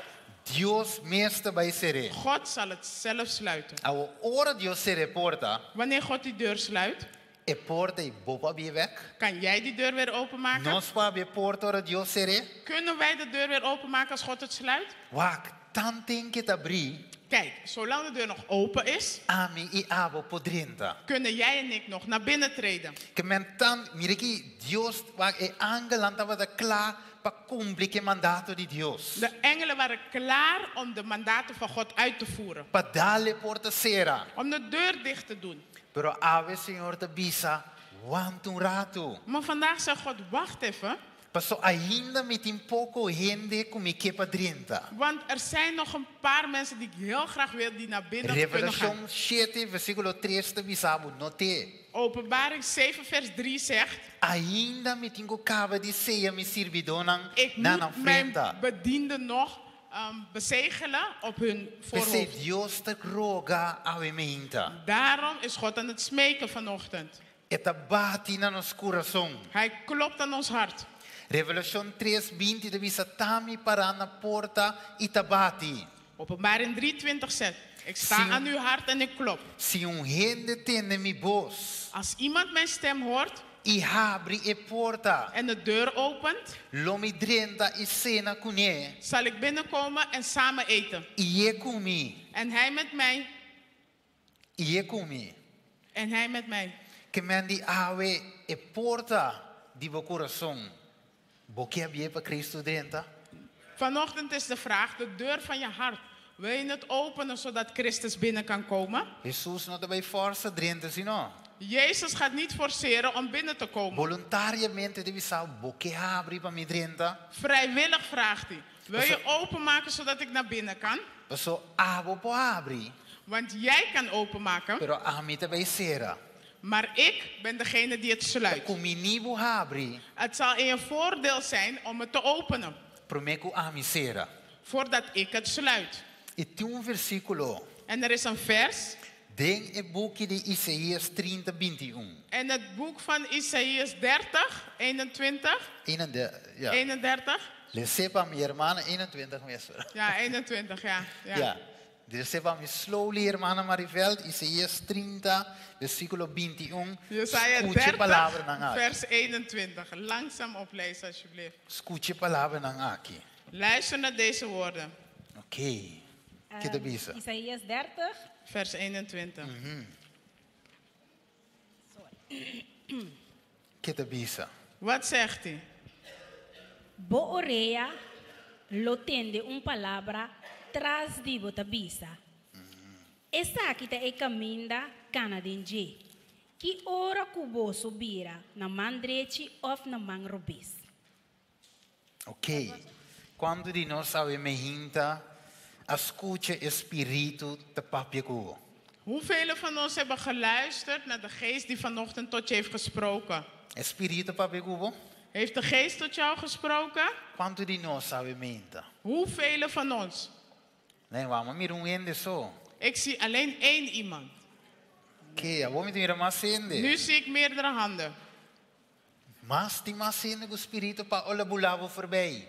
Dios mes ta bai ser'é. God zal het zelf sluiten. Awor ora Dios sera e porta. Wanneer God die deur sluit. E porta ei bo por habri bèk. Kan jij die deur weer openmaken? Nos por habri e porta ora Dios ser'é. Kunnen wij de deur weer openmaken als God het sluit? Wak, tanten ku e ta abrí. Kijk, zolang de deur nog open is. Ami i abo por drenta. Kunnen jij en ik nog naar binnen treden. Ke men tan, mira aki, Dios, wak, e angelnan tabata kla pa kumpli ku e mandato di Dios. De engelen waren klaar om de mandaten van God uit te voeren. Pa dal e porta sera. Om de deur dicht te doen. Pero awe Señor ta bisa, wanta un ratu. Maar vandaag zegt God, wacht even. Paso ainda mi tin poko hende ku mi ke pa drenta. Want er zijn nog een paar mensen die ik heel graag wil die naar binnen kunnen gaan. Revelashon shete, versíkulo tres ta bisa bo, not'é. Openbaring 7 vers 3 zegt. Ainda mi tin ku kaba di seya mi sirbidónan Ik na moet nan mijn frenta. bedienden nog bezegelen op hun P'esei voorhoofd. Dios ta roga awe meinta. Daarom is God aan het smeken vanochtend. E ta bati na nos kurason. Hij klopt aan ons hart. Revelashon tres binti ta bisa t'ami pará na porta i ta bati. Openbaring 3:20 zegt, ik sta Si aan uw hart en ik klop. Si un hende tende mi bos. Als iemand mijn stem hoort. I habri e porta. En de deur opent. Lo mi drenta i sena kuné. Zal ik binnenkomen en samen eten. I e ku mi. En hij met mij. I e ku mi. En hij met mij. Ke men di awe e porta di bo kurason. Bo ke habrié pa Cristo drenta? Vanochtend is de vraag, de deur van je hart. Wil je het openen zodat Christus binnen kan komen? Hesus no ta bai forsa drenta sino. Jezus gaat niet forceren om binnen te komen. Boluntariamente e ta bisa bo ke habri pa mi drenta? Vrijwillig vraagt hij. Wil je openmaken zodat ik naar binnen kan? Paso abo por habri. Want jij kan openmaken. Pero ami ta bai sera. Maar ik ben degene die het sluit. Ta kumbiní bo habri. Het zal in je voordeel zijn om het te openen. Promé ku ami sera. Voordat ik het sluit. I tin un versíkulo. En er is een vers. Den e buki di Isaías 30, 21. En het boek van Isaïas 30, 21. 31, ja. 31. Les'é pa mi, ruman, 21 mes. Ja, 21, ja. Ja. Ja. Les'é pa mi slowly, ruman Mariveld, Isaías 30, versíkulo 21. Jesaja Skucha 30, palabranan aki. vers 21. Langzaam oplezen, alsjeblieft. Skucha palabranan aki. Luister naar deze woorden. Oké. Kiko ta bisa? Isaías 30. Vers 21. Kiko ta bisa? Wat zegt hij? Bo orea lo tende un palabra tras di bo ta bisa. Esaki ta e kaminda, kana den dje. Ki ora ku boso bira na man drechi òf na man robes. Ok. Kuantu di nos awe mainta a skucha e Spiritu ta papia ku bo? Hoeveel van ons hebben geluisterd naar de geest die vanochtend tot je heeft gesproken? E Spiritu a papia ku bo? Heeft de geest tot jou gesproken? Kuantu di nos awe mainta? Hoeveel van ons? Nee, mi a mira un hende so. Ik zie alleen één iemand. Oké, awor mi ta mira mas hende. Nu zie ik meerdere handen. Mas tin mas hende ku Spiritu a papia òf el a bula bo voorbij.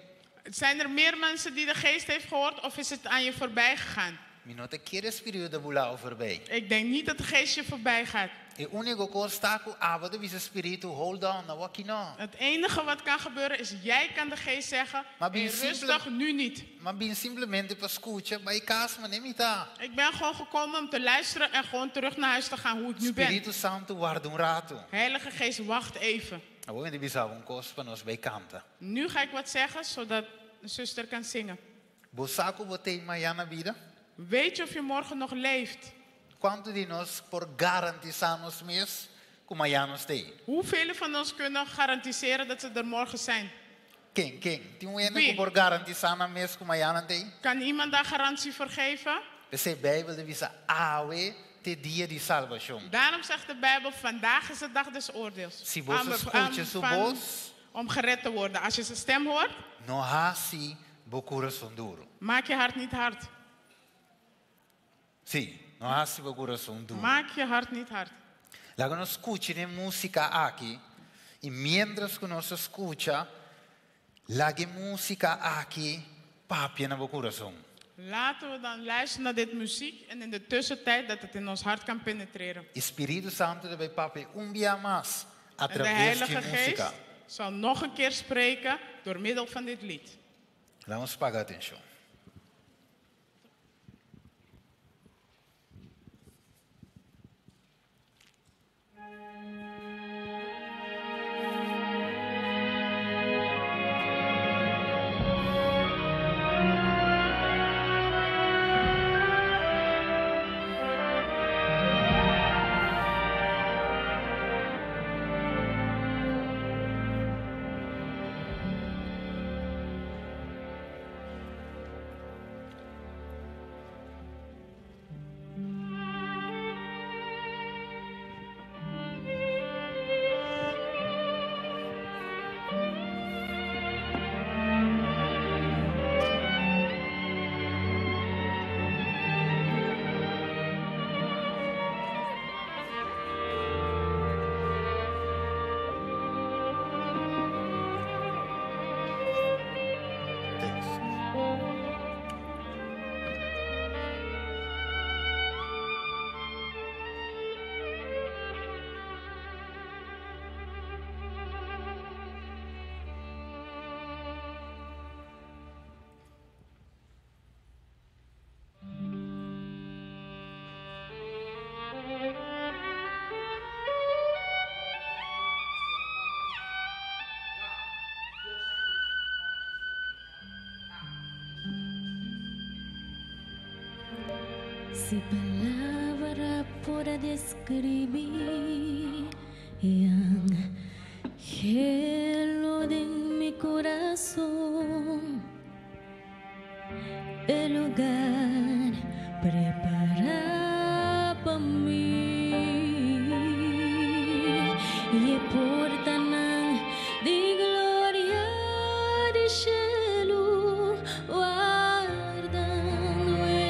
Zijn er meer mensen die de geest heeft gehoord of is het aan je voorbij gegaan? Mi no ta kere Spiritu ta bula bo voorbij. Ik denk niet dat de geest je voorbij gaat. E úniko kos ta ku abo ta bisa Spiritu, hold on, awor aki no. Het enige wat kan gebeuren is jij kan de geest zeggen, Maar ben hey, je simpele- rustig, nu niet. M'a bin simplemente pa skucha, bai kas manera mi ta. Ik ben gewoon gekomen om te luisteren en gewoon terug naar huis te gaan hoe ik nu ben. Spiritu Santu, warda un ratu. Heilige Geest, wacht even. Awor mi ta bisa un kos pa nos bai kanta. Nu ga ik wat zeggen, zodat de zuster kan zingen. Bo sa ku bo t'ei mañan na bida? Weet je of je morgen nog leeft? Kuantu di nos por garantisá nos mes ku mañan nos t'ei? Hoeveel van ons kunnen garanteren dat ze er morgen zijn? Ken, ken? Tin un hende Wie? ku por garantisá nan mes ku mañan nan t'ei? Kan iemand daar garantie voor geven? P'esei Beibel ta bisa awe ta dia di salbashon. Daarom zegt de Bijbel, vandaag is de dag des oordeels. Si bo skucha su bos, Om gered te worden. Als je zijn stem hoort, no hasi bo kurason duru. maak je hart niet hard. Si, no hasi bo kurason duru. Maak je hart niet hard. Laga nos skucha e músika aki i mientras ku nos skucha, laga e músika aki papia na bo kurason. Laten we dan luisteren naar dit muziek en in de tussentijd dat het in ons hart kan penetreren. Spiritu Santu ta bai papia un bia mas En de a traves di Heilige músika. Geest zal nog een keer spreken door middel van dit lied. Laga nos paga atenshon. Thanks. Si palabra por deskribí e anhelo di mi kurason, e lugá prepará pa mi i e portanan di gloria di shelu wardando mi.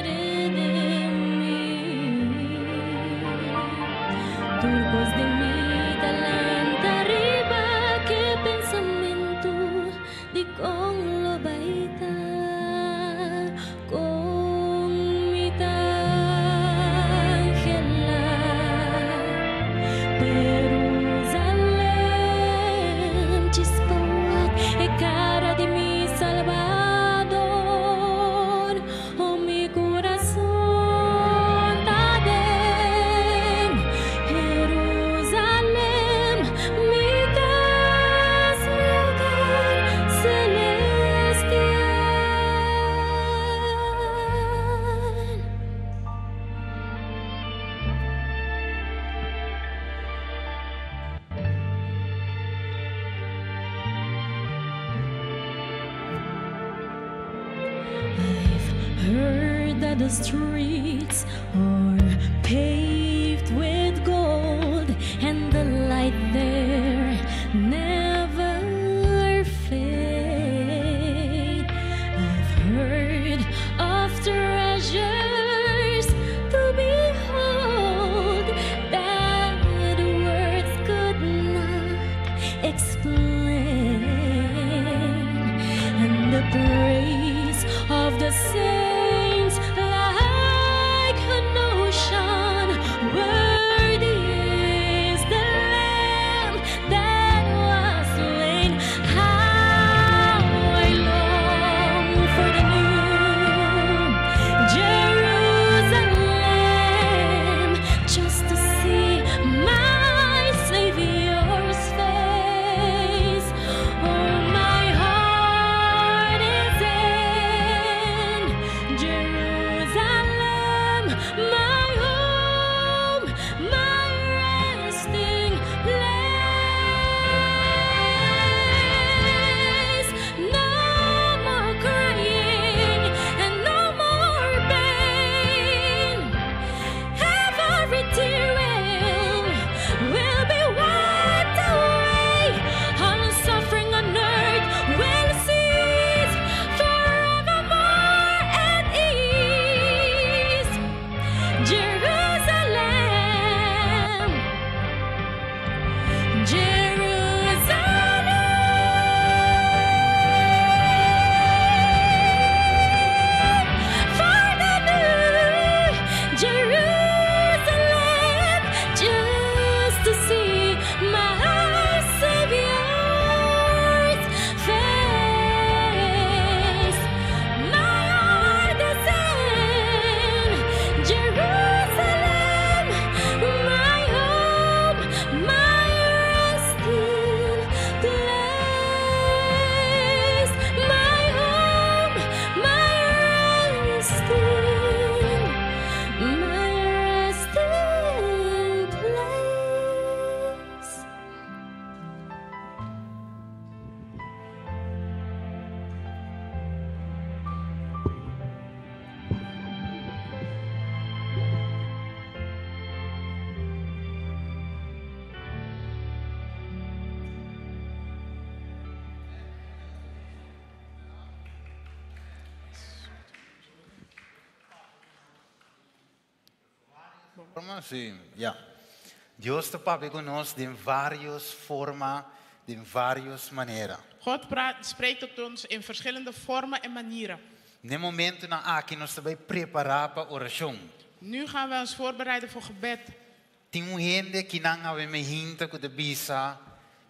the streets are paved with gold, and the light there never fade. I've heard of treasures to behold that words could not explain, and the praise of the saints like an ocean. Worthy is the Lamb that was slain. How I long for the new Jerusalem, just to see my Savior's face. Oh, my heart is in Jerusalem, my home, my resting place. No more crying and no more pain. Every tear will be wiped away. All suffering on earth will cease forevermore at ease. Jerusalem, Jerusalem, for the new Jerusalem, just to see my Savior's face. My heart is in Jerusalem, my home, my resting place, my home, my resting, my resting place. Forma? Si, ja. Dios ta papia ku nos den vários forma, den vários manera. God spreekt tot ons in verschillende vormen en manieren. Na e momentonan aki nos ta bai prepará pa orashon. Nu gaan we ons voorbereiden voor gebed. Tin un hende akinan awe mainta ku ta bisa,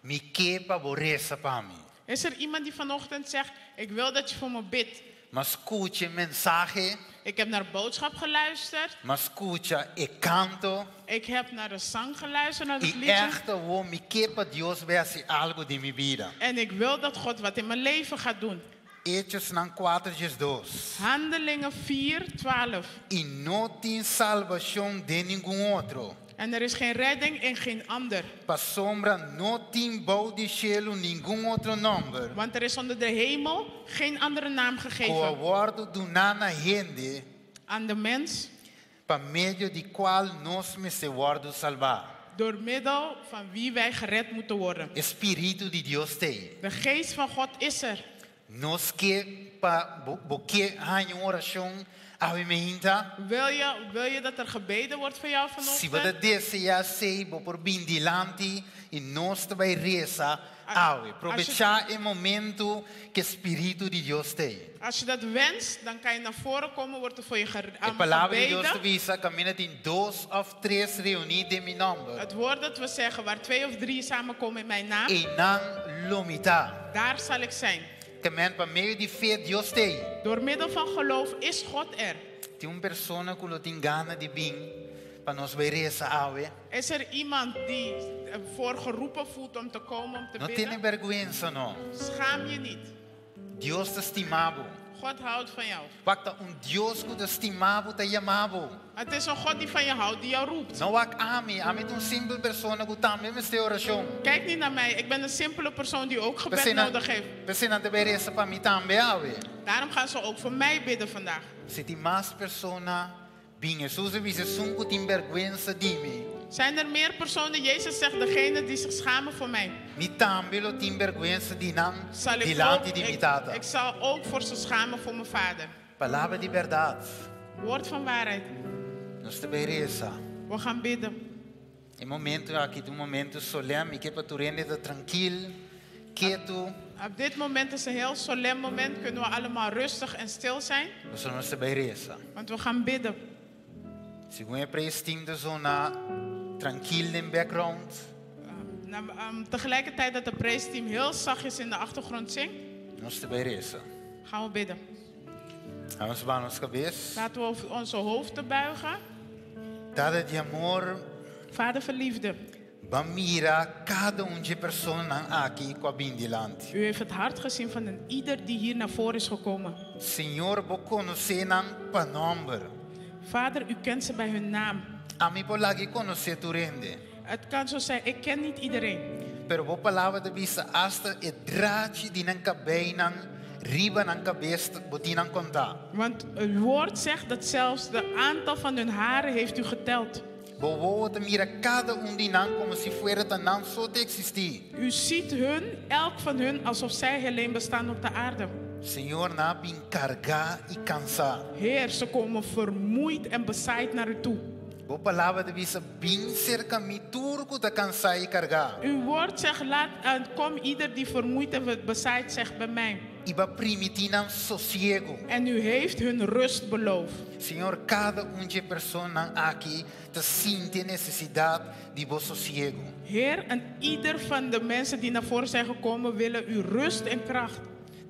mi ke pa bo resa pa mi. Is er iemand die vanochtend zegt, ik wil dat je voor me bidt? M'a skucha mensahe. Ik heb naar boodschap geluisterd. M'a skucha e kanto. Ik heb naar de zang geluisterd, naar het I liedje. echt awor mi ke pa Dios bai hasi algu den mi bida. En ik wil dat God wat in mijn leven gaat doen. Echonan 4:12. Handelingen 4, 12. I no tin salbashon den ningun otro. En er is geen redding in geen ander. Pasobra no tin bou di shelu ningun otro nòmber. Want er is onder de hemel geen andere naam Ku gegeven a wòrdu duná na hende. aan de mens. Pa medio di kua nos mester wòrdu salbá. Door middel van wie wij gered moeten worden. Spiritu di Dios t'ei. De geest van God is er. Nos ke pa bo ke haña un orashon awe mainta. Wil je dat er gebeden wordt voor jou Si bo vanochtend? deseá esei, bo por bin dilanti i nos ta bai resa awe. Probechá e momento ku Spiritu di Dios t'ei. Als je dat wenst, dan kan je naar voren komen, wordt er voor je E palabra di Dios gebeden. bisa kaminda tin dos òf tres reuní den mi nòmber. Het woord dat we zeggen, waar twee of drie samenkomen in mijn naam, Einan lo mi ta. daar zal ik zijn. Ke men pa medio di fe Dios t'ei. Door middel van geloof is God er. Tin un persona ku lo tin gana di bin pa nos bai resa awe. Is er iemand die voor geroepen voelt om te komen, om te No tene bidden? bèrgwensa no. Schaam je niet. Dios ta stima bo. God houdt van jou. Wak ta un Dios ku ta stima bo, ta yama bo. Het is een God die van je houdt, die jou roept. No wak ami, ami ta un simpel persona ku tambe mester orashon. Kijk niet naar mij, ik ben een simpele persoon die ook gebed nodig heeft. P'esei nan ta bai resa pa mi tambe awe. Daarom gaan ze ook voor mij bidden vandaag. Si tin mas persona, bin. Hesus a bisa, Esun ku tin bèrgwensa di mi. Zijn er meer personen? Jezus zegt, degene die zich schamen voor mij. Mi tambe lo tin bèrgwensa di nan Zal ik, dilanti ook, di mi ik, Tata. ik zal ook voor ze schamen voor mijn vader. Palabra di bèrdat. Woord van waarheid. Nos ta bai resa. We gaan bidden. E momento aki ta un momento solèm, mi ke pa tur hende ta trankil, ketu. Op dit moment is een heel solemn moment. Kunnen we allemaal rustig en stil zijn? Pasobra nos ta bai resa. Want we gaan bidden. Segun e praise team ta zona trankil den background. Nou, tegelijkertijd dat de praise team heel zachtjes in de achtergrond zingt, Nos ta bai resa. gaan we bidden. Laga nos baha nos kabes. Laten we over onze hoofden buigen. Tata di amor. Vader van liefde. B'a mira kada un di e personanan aki ku a bin dilanti. U heeft het hart gezien van een ieder die hier naar voren is gekomen. Señor, bo konosé nan pa nòmber. Vader, u kent ze bij hun naam. Ami por lag'i konosé tur hende. Het kan zo zijn, ik ken niet iedereen. Pero bo palabra ta bisa asta e drachi di nan kabeinan riba nan kabes bo tin nan kontá. Want uw woord zegt dat zelfs de aantal van hun haren heeft u geteld. Bo wowo ta mira kada un di nan komo si fuera ta nan so ta eksistí. U ziet hun, elk van hun, alsof zij alleen bestaan op de aarde. Señor, nan a bin kargá i kansá. Heer, ze komen vermoeid en bezaaid naar u toe. Bo palabra ta bisa, Bin serka mi tur ku ta kansá i kargá. Uw woord zegt, laat, en kom ieder die vermoeid en bezaaid zegt bij mij. I b'a primintí nan sosiegu. En u heeft hun rust beloofd. Señor, kada un di e personanan aki ta sinti e nesesidat di bo sosiegu. Heer, en ieder van de mensen die naar voren zijn gekomen willen uw rust en kracht.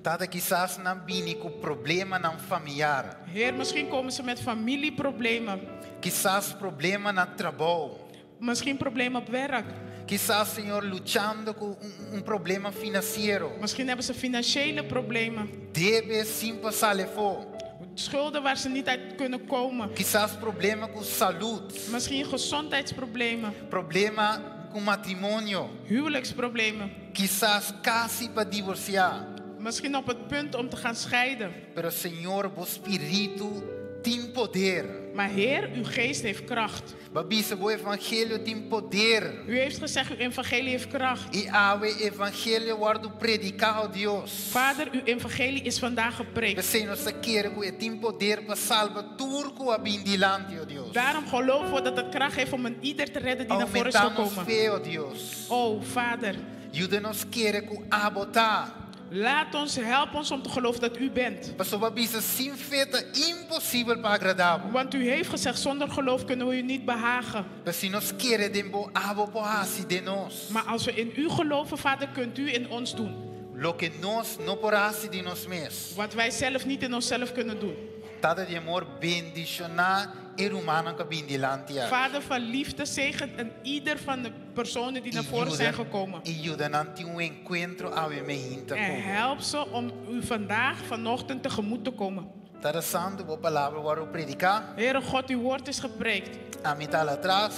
Tata, kisas nan a bini ku problemanan familiar. Heer, misschien komen ze met familieproblemen. Kisas problema na trabou. Misschien problemen op werk. Kisas, Señor, luchando ku un problema finansiero. Misschien hebben ze financiële problemen. Debe sin por sali afó. Schulden waar ze niet uit kunnen komen. Kisas problema ku salud. Misschien gezondheidsproblemen. Problema ku matrimonio. Huwelijksproblemen. Kisas kasi pa divorsiá. Misschien op het punt om te gaan scheiden. Pero Señor, bo spiritu tin poder. Maar Heer, uw geest heeft kracht. B'a bisa bo evangelio tin poder. U heeft gezegd, uw evangelie heeft kracht. I awe evangelio a wòrdu prediká, o Dios. Vader, uw evangelie is vandaag gepreekt. P'esei nos ta kere ku e tin poder pa salba tur ku a bin dilanti, o Dios. Daarom geloven we dat het kracht heeft om een ieder te redden die naar voren is Aumentá nos gekomen. fe, o Dios. O Vader. Yuda nos kere ku abo ta. Laat ons, help ons om te geloven dat u bent. Pasobra b'a bisa sin fe ta imposibel pa agradá bo. Want u heeft gezegd, zonder geloof kunnen we u niet behagen. Pero si nos kere den bo, abo por hasi den nos. Maar als we in u geloven, Vader, kunt u in ons doen. Loke nos no por hasi di nos mes. Wat wij zelf niet in onszelf kunnen doen. Tata di amor, bendishoná e rumannan ku a bin dilanti aki. Vader van liefde, zegen en ieder van de personen die naar voren zijn gekomen. I yuda nan tin un enkuentro awe mainta En ku bo. help ze om u vandaag, vanochtend tegemoet te komen. Tata Santu, bo palabra a wòrdu prediká. Heere God, uw woord is gepreekt. Ami ta hala atras.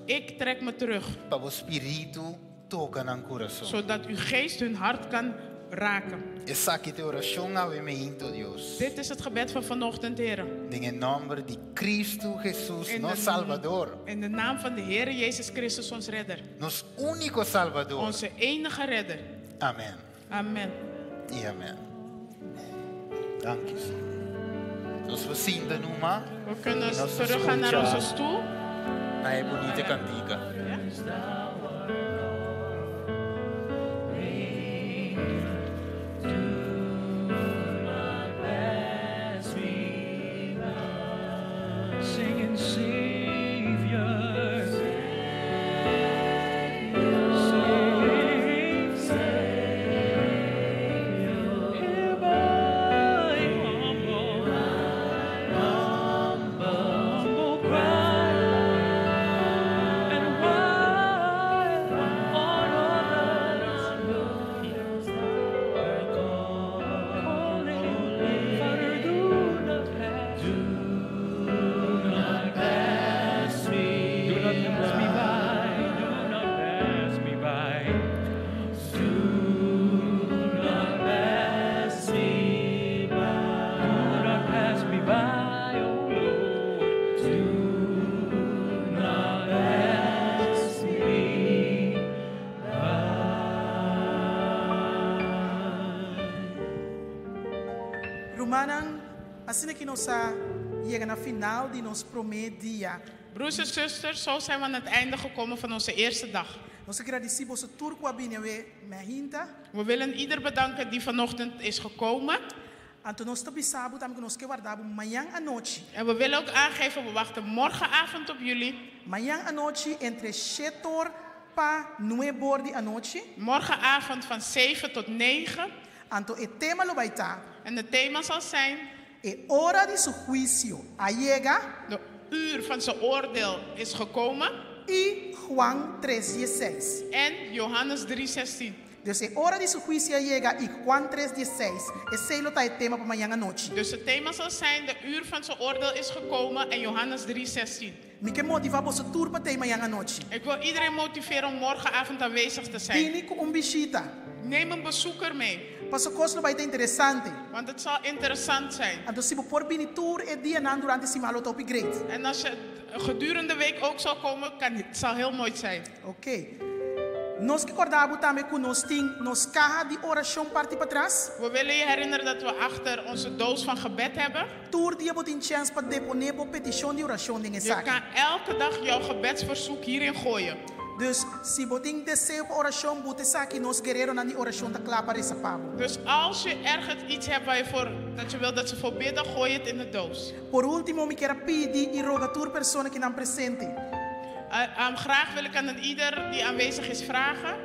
Ik trek me terug. Pa bo spiritu toka nan kurason. Zodat uw geest hun hart kan raken. Esaki ta e orashon awe mainta, Dios. Dit is het gebed van vanochtend, Heer. Den e nòmber di Kristu Hesus, In nos Salbador. In de naam van de Heer Jezus Christus, ons redder. Nos úniko Salbador. Onze enige redder. Amèn. Amen. I amèn. Danki, Señor. Nos por sinta numa. We kunnen I nos teruggaan naar skucha onze stoel. Na e bunita kantika. Singing Savior, Savior, Savior, hear my humble, humble cry, and Rumannan, asina aki nos a yega na final di nos promé dia. Broers en zusters, zo zijn we aan het einde gekomen van onze eerste dag. Nos ke gradisí boso tur ku a bini awe mainta. We willen ieder bedanken die vanochtend is gekomen. Anto nos ta bisa bo tambe ku nos ke warda bo mañan anochi. En we willen ook aangeven, we wachten morgenavond op jullie. Mañan anochi entre 7 pa 9 di anochi. Morgenavond van 7 tot 9. Anto e tema lo bai ta. En het thema zal zijn. E ora di su huisio a yega. De uur van zijn oordeel is gekomen. I Juan 3:16. En Johannes 3:16. Dus e ora di su huisio a yega i Juan 3:16. Esei lo ta e tema pa mañan anochi. Dus het thema zal zijn, de uur van zijn oordeel is gekomen en Johannes 3:16. Mi ke motivá boso tur pa t'ei mañan anochi. Ik wil iedereen motiveren om morgenavond aanwezig te zijn. Bini ku un bishita. Neem een bezoeker mee. Paso kos lo bai ta interesante. Want het zal interessant zijn. Anto si bo por bini tur e dianan durante siman lo ta hopi great. En als je gedurende de week ook zal komen, kan, het zal heel mooi zijn. Oké. Nos ke kòrda bo tambe ku nos tin nos kaha di orashon parti patras. We willen je herinneren dat we achter onze doos van gebed hebben. Tur dia bo tin chèns pa deponé bo petishon di orashon den Je esaki. kan elke dag jouw gebedsverzoek hierin gooien. Dus si bo tin deseo pa orashon, buta esaki, nos guereronan di orashon ta kla pa resa pa bo. Dus als je ergens iets hebt waar je voor, dat je wilt dat ze voor bidden, gooi het in de doos. Por último, mi kier a pidi i roga tur persona akinan presente. Graag wil ik aan ieder die aanwezig is vragen.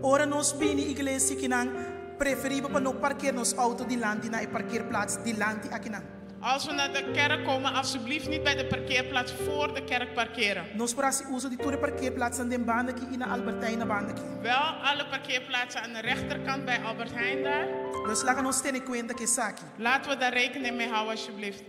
Ora nos bini iglesia akinan, preferibel pa no parkeer nos outo dilanti na e parkeerplaats dilanti akinan. Als we naar de kerk komen, alsjeblieft niet bij de parkeerplaats voor de kerk parkeren. Nos por hasi uso di tur e parkeerplaatsnan den banda aki i na Albert Heijn na banda aki. Wel alle parkeerplaatsen aan de rechterkant bij Albert Heijn daar. Dus laga nos tene kuenta ku esaki. Laten we daar rekening mee houden alsjeblieft.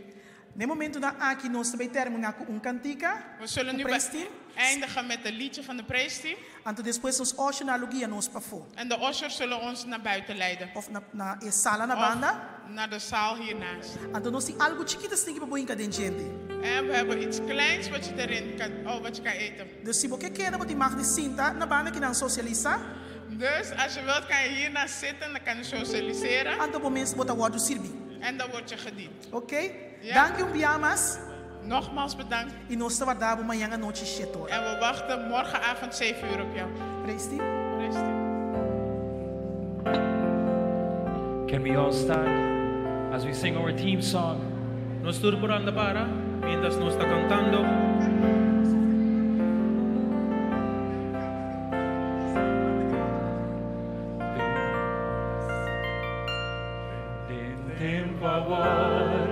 Na e momentunan aki nos ta bai terminá ku un kantika, We zullen ku nu prijsteam. eindigen met een liedje van de prijsteam. Anto despues nos ushernan lo guia nos pafó. En de ushers zullen ons naar buiten leiden. Of na, na e sala na Of banda. naar de zaal hiernaast. Anto nos tin algu chikitu sneaky pa bo hinka den djente. En we hebben iets kleins wat je erin kan, oh, wat je kan eten. Dus si bo ke keda bo tin mag di sinta na banda akinan sosialisá. Dus als je wilt kan je hiernaast zitten en dan kan je socialiseren. Anto bo mes bo ta wòrdu sirbí. En dan word je gediend. Oké? Ja. Danki un bia mas. Nogmaals bedankt. I nos ta warda bo mañan anochi shete ora. En we wachten morgenavond 7 uur op jou. Praise team. Praise team. Can we all stand as we sing our team song? Nos tur por anda para, mientras nos ta kantando. Den tempu awor,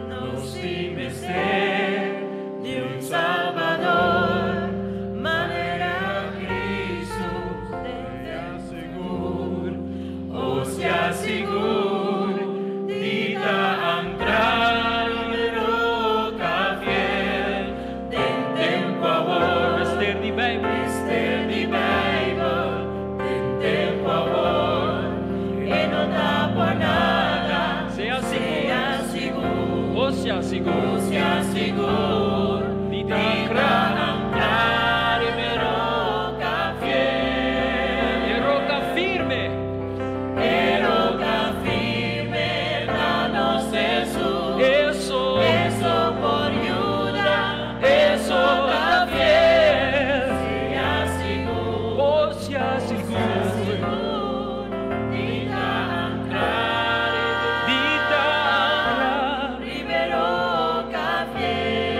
nos tin mester di un Salbador, manera Cristo, sea sigur, o sea sigur, di ta ankrá riba roka fiel. Den tempu awor, Mester di Bijbel, mester di Bijbel, den tempu awor, e no ta por nada, Sea sea sigur, O sea sigur, o sea sigur, di ta di ankrá ta ankrá riba roka fiel. E roka firme, E roka firme ta nos Jesus. Eso, E so por yuda, e so ta fiel. Sea sigur, O sea sigur, sigur, di ta ankrá di ta ankrá riba roka fiel.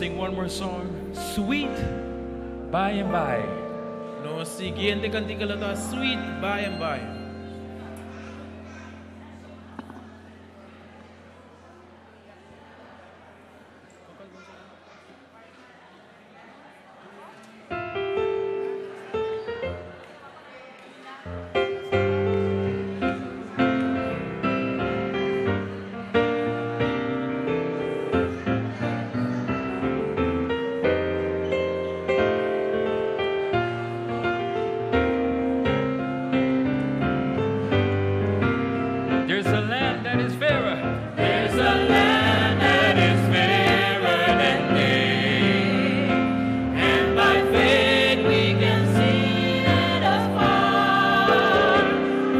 Sing one more song, Sweet By and By. Nos siguiente kantika lo ta Sweet By and By. There's a land that is fairer. There's a land that is fairer than day, and by faith we can see it afar.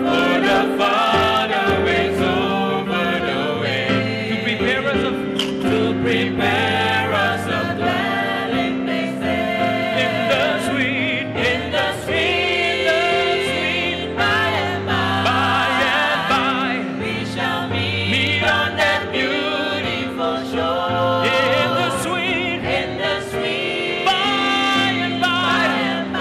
For the Father waits over the way To prepare us of to prepare us a dwelling place there. in the sweet, In the sweet, the sweet by and by, by and by. we shall meet, Meet on that beautiful shore. In the sweet, In the sweet by and by by, and by,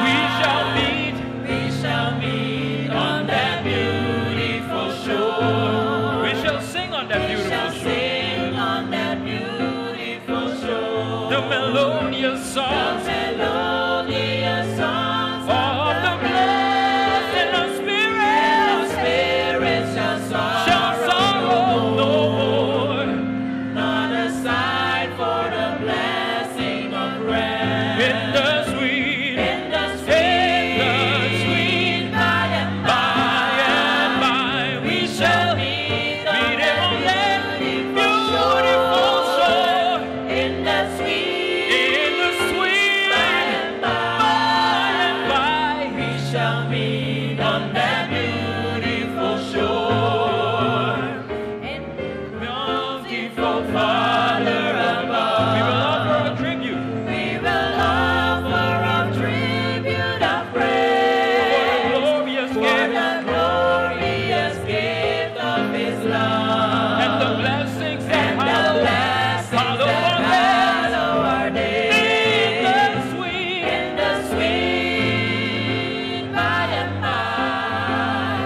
we shall meet. we shall meet on that beautiful shore. We shall sing on that We beautiful shall shore. sing on that beautiful shore. The melodious The songs melodious songs of the blessed and the And spirit our spirit shall shall sorrow sorrow no more. Not a sight for the blessing of rest. In the sweet, In the in the sweet, sweet, by and by by, and by, we shall meet on meet him that on that beautiful beautiful shore. shore. In the sweet, In the sweet, by and by and by, by, we shall meet on that beautiful shore. And bountiful Father above, we will offer a tribute we will offer a tribute of for the praise glorious for gift the glorious gift of His love and the blessings that and the follow, blessings follow that our days. follow our In days. the sweet, In the sweet by and by,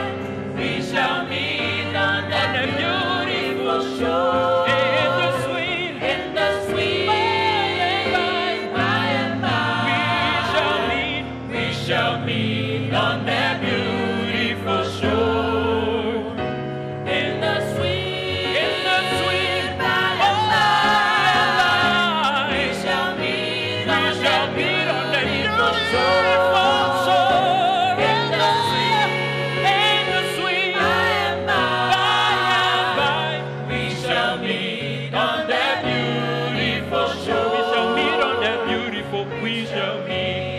we shall meet on that that beautiful shore. in the sweet, In the sweet by and by, we shall meet. we shall meet on that beautiful shore. In the sweet, In the sweet by and by, by we shall meet We on shall that meet on that beautiful beautiful shore. shore. In the sweet, In the sweet, by and by and by, by, we shall meet on that beautiful shore. we shall meet on that beautiful, we shall meet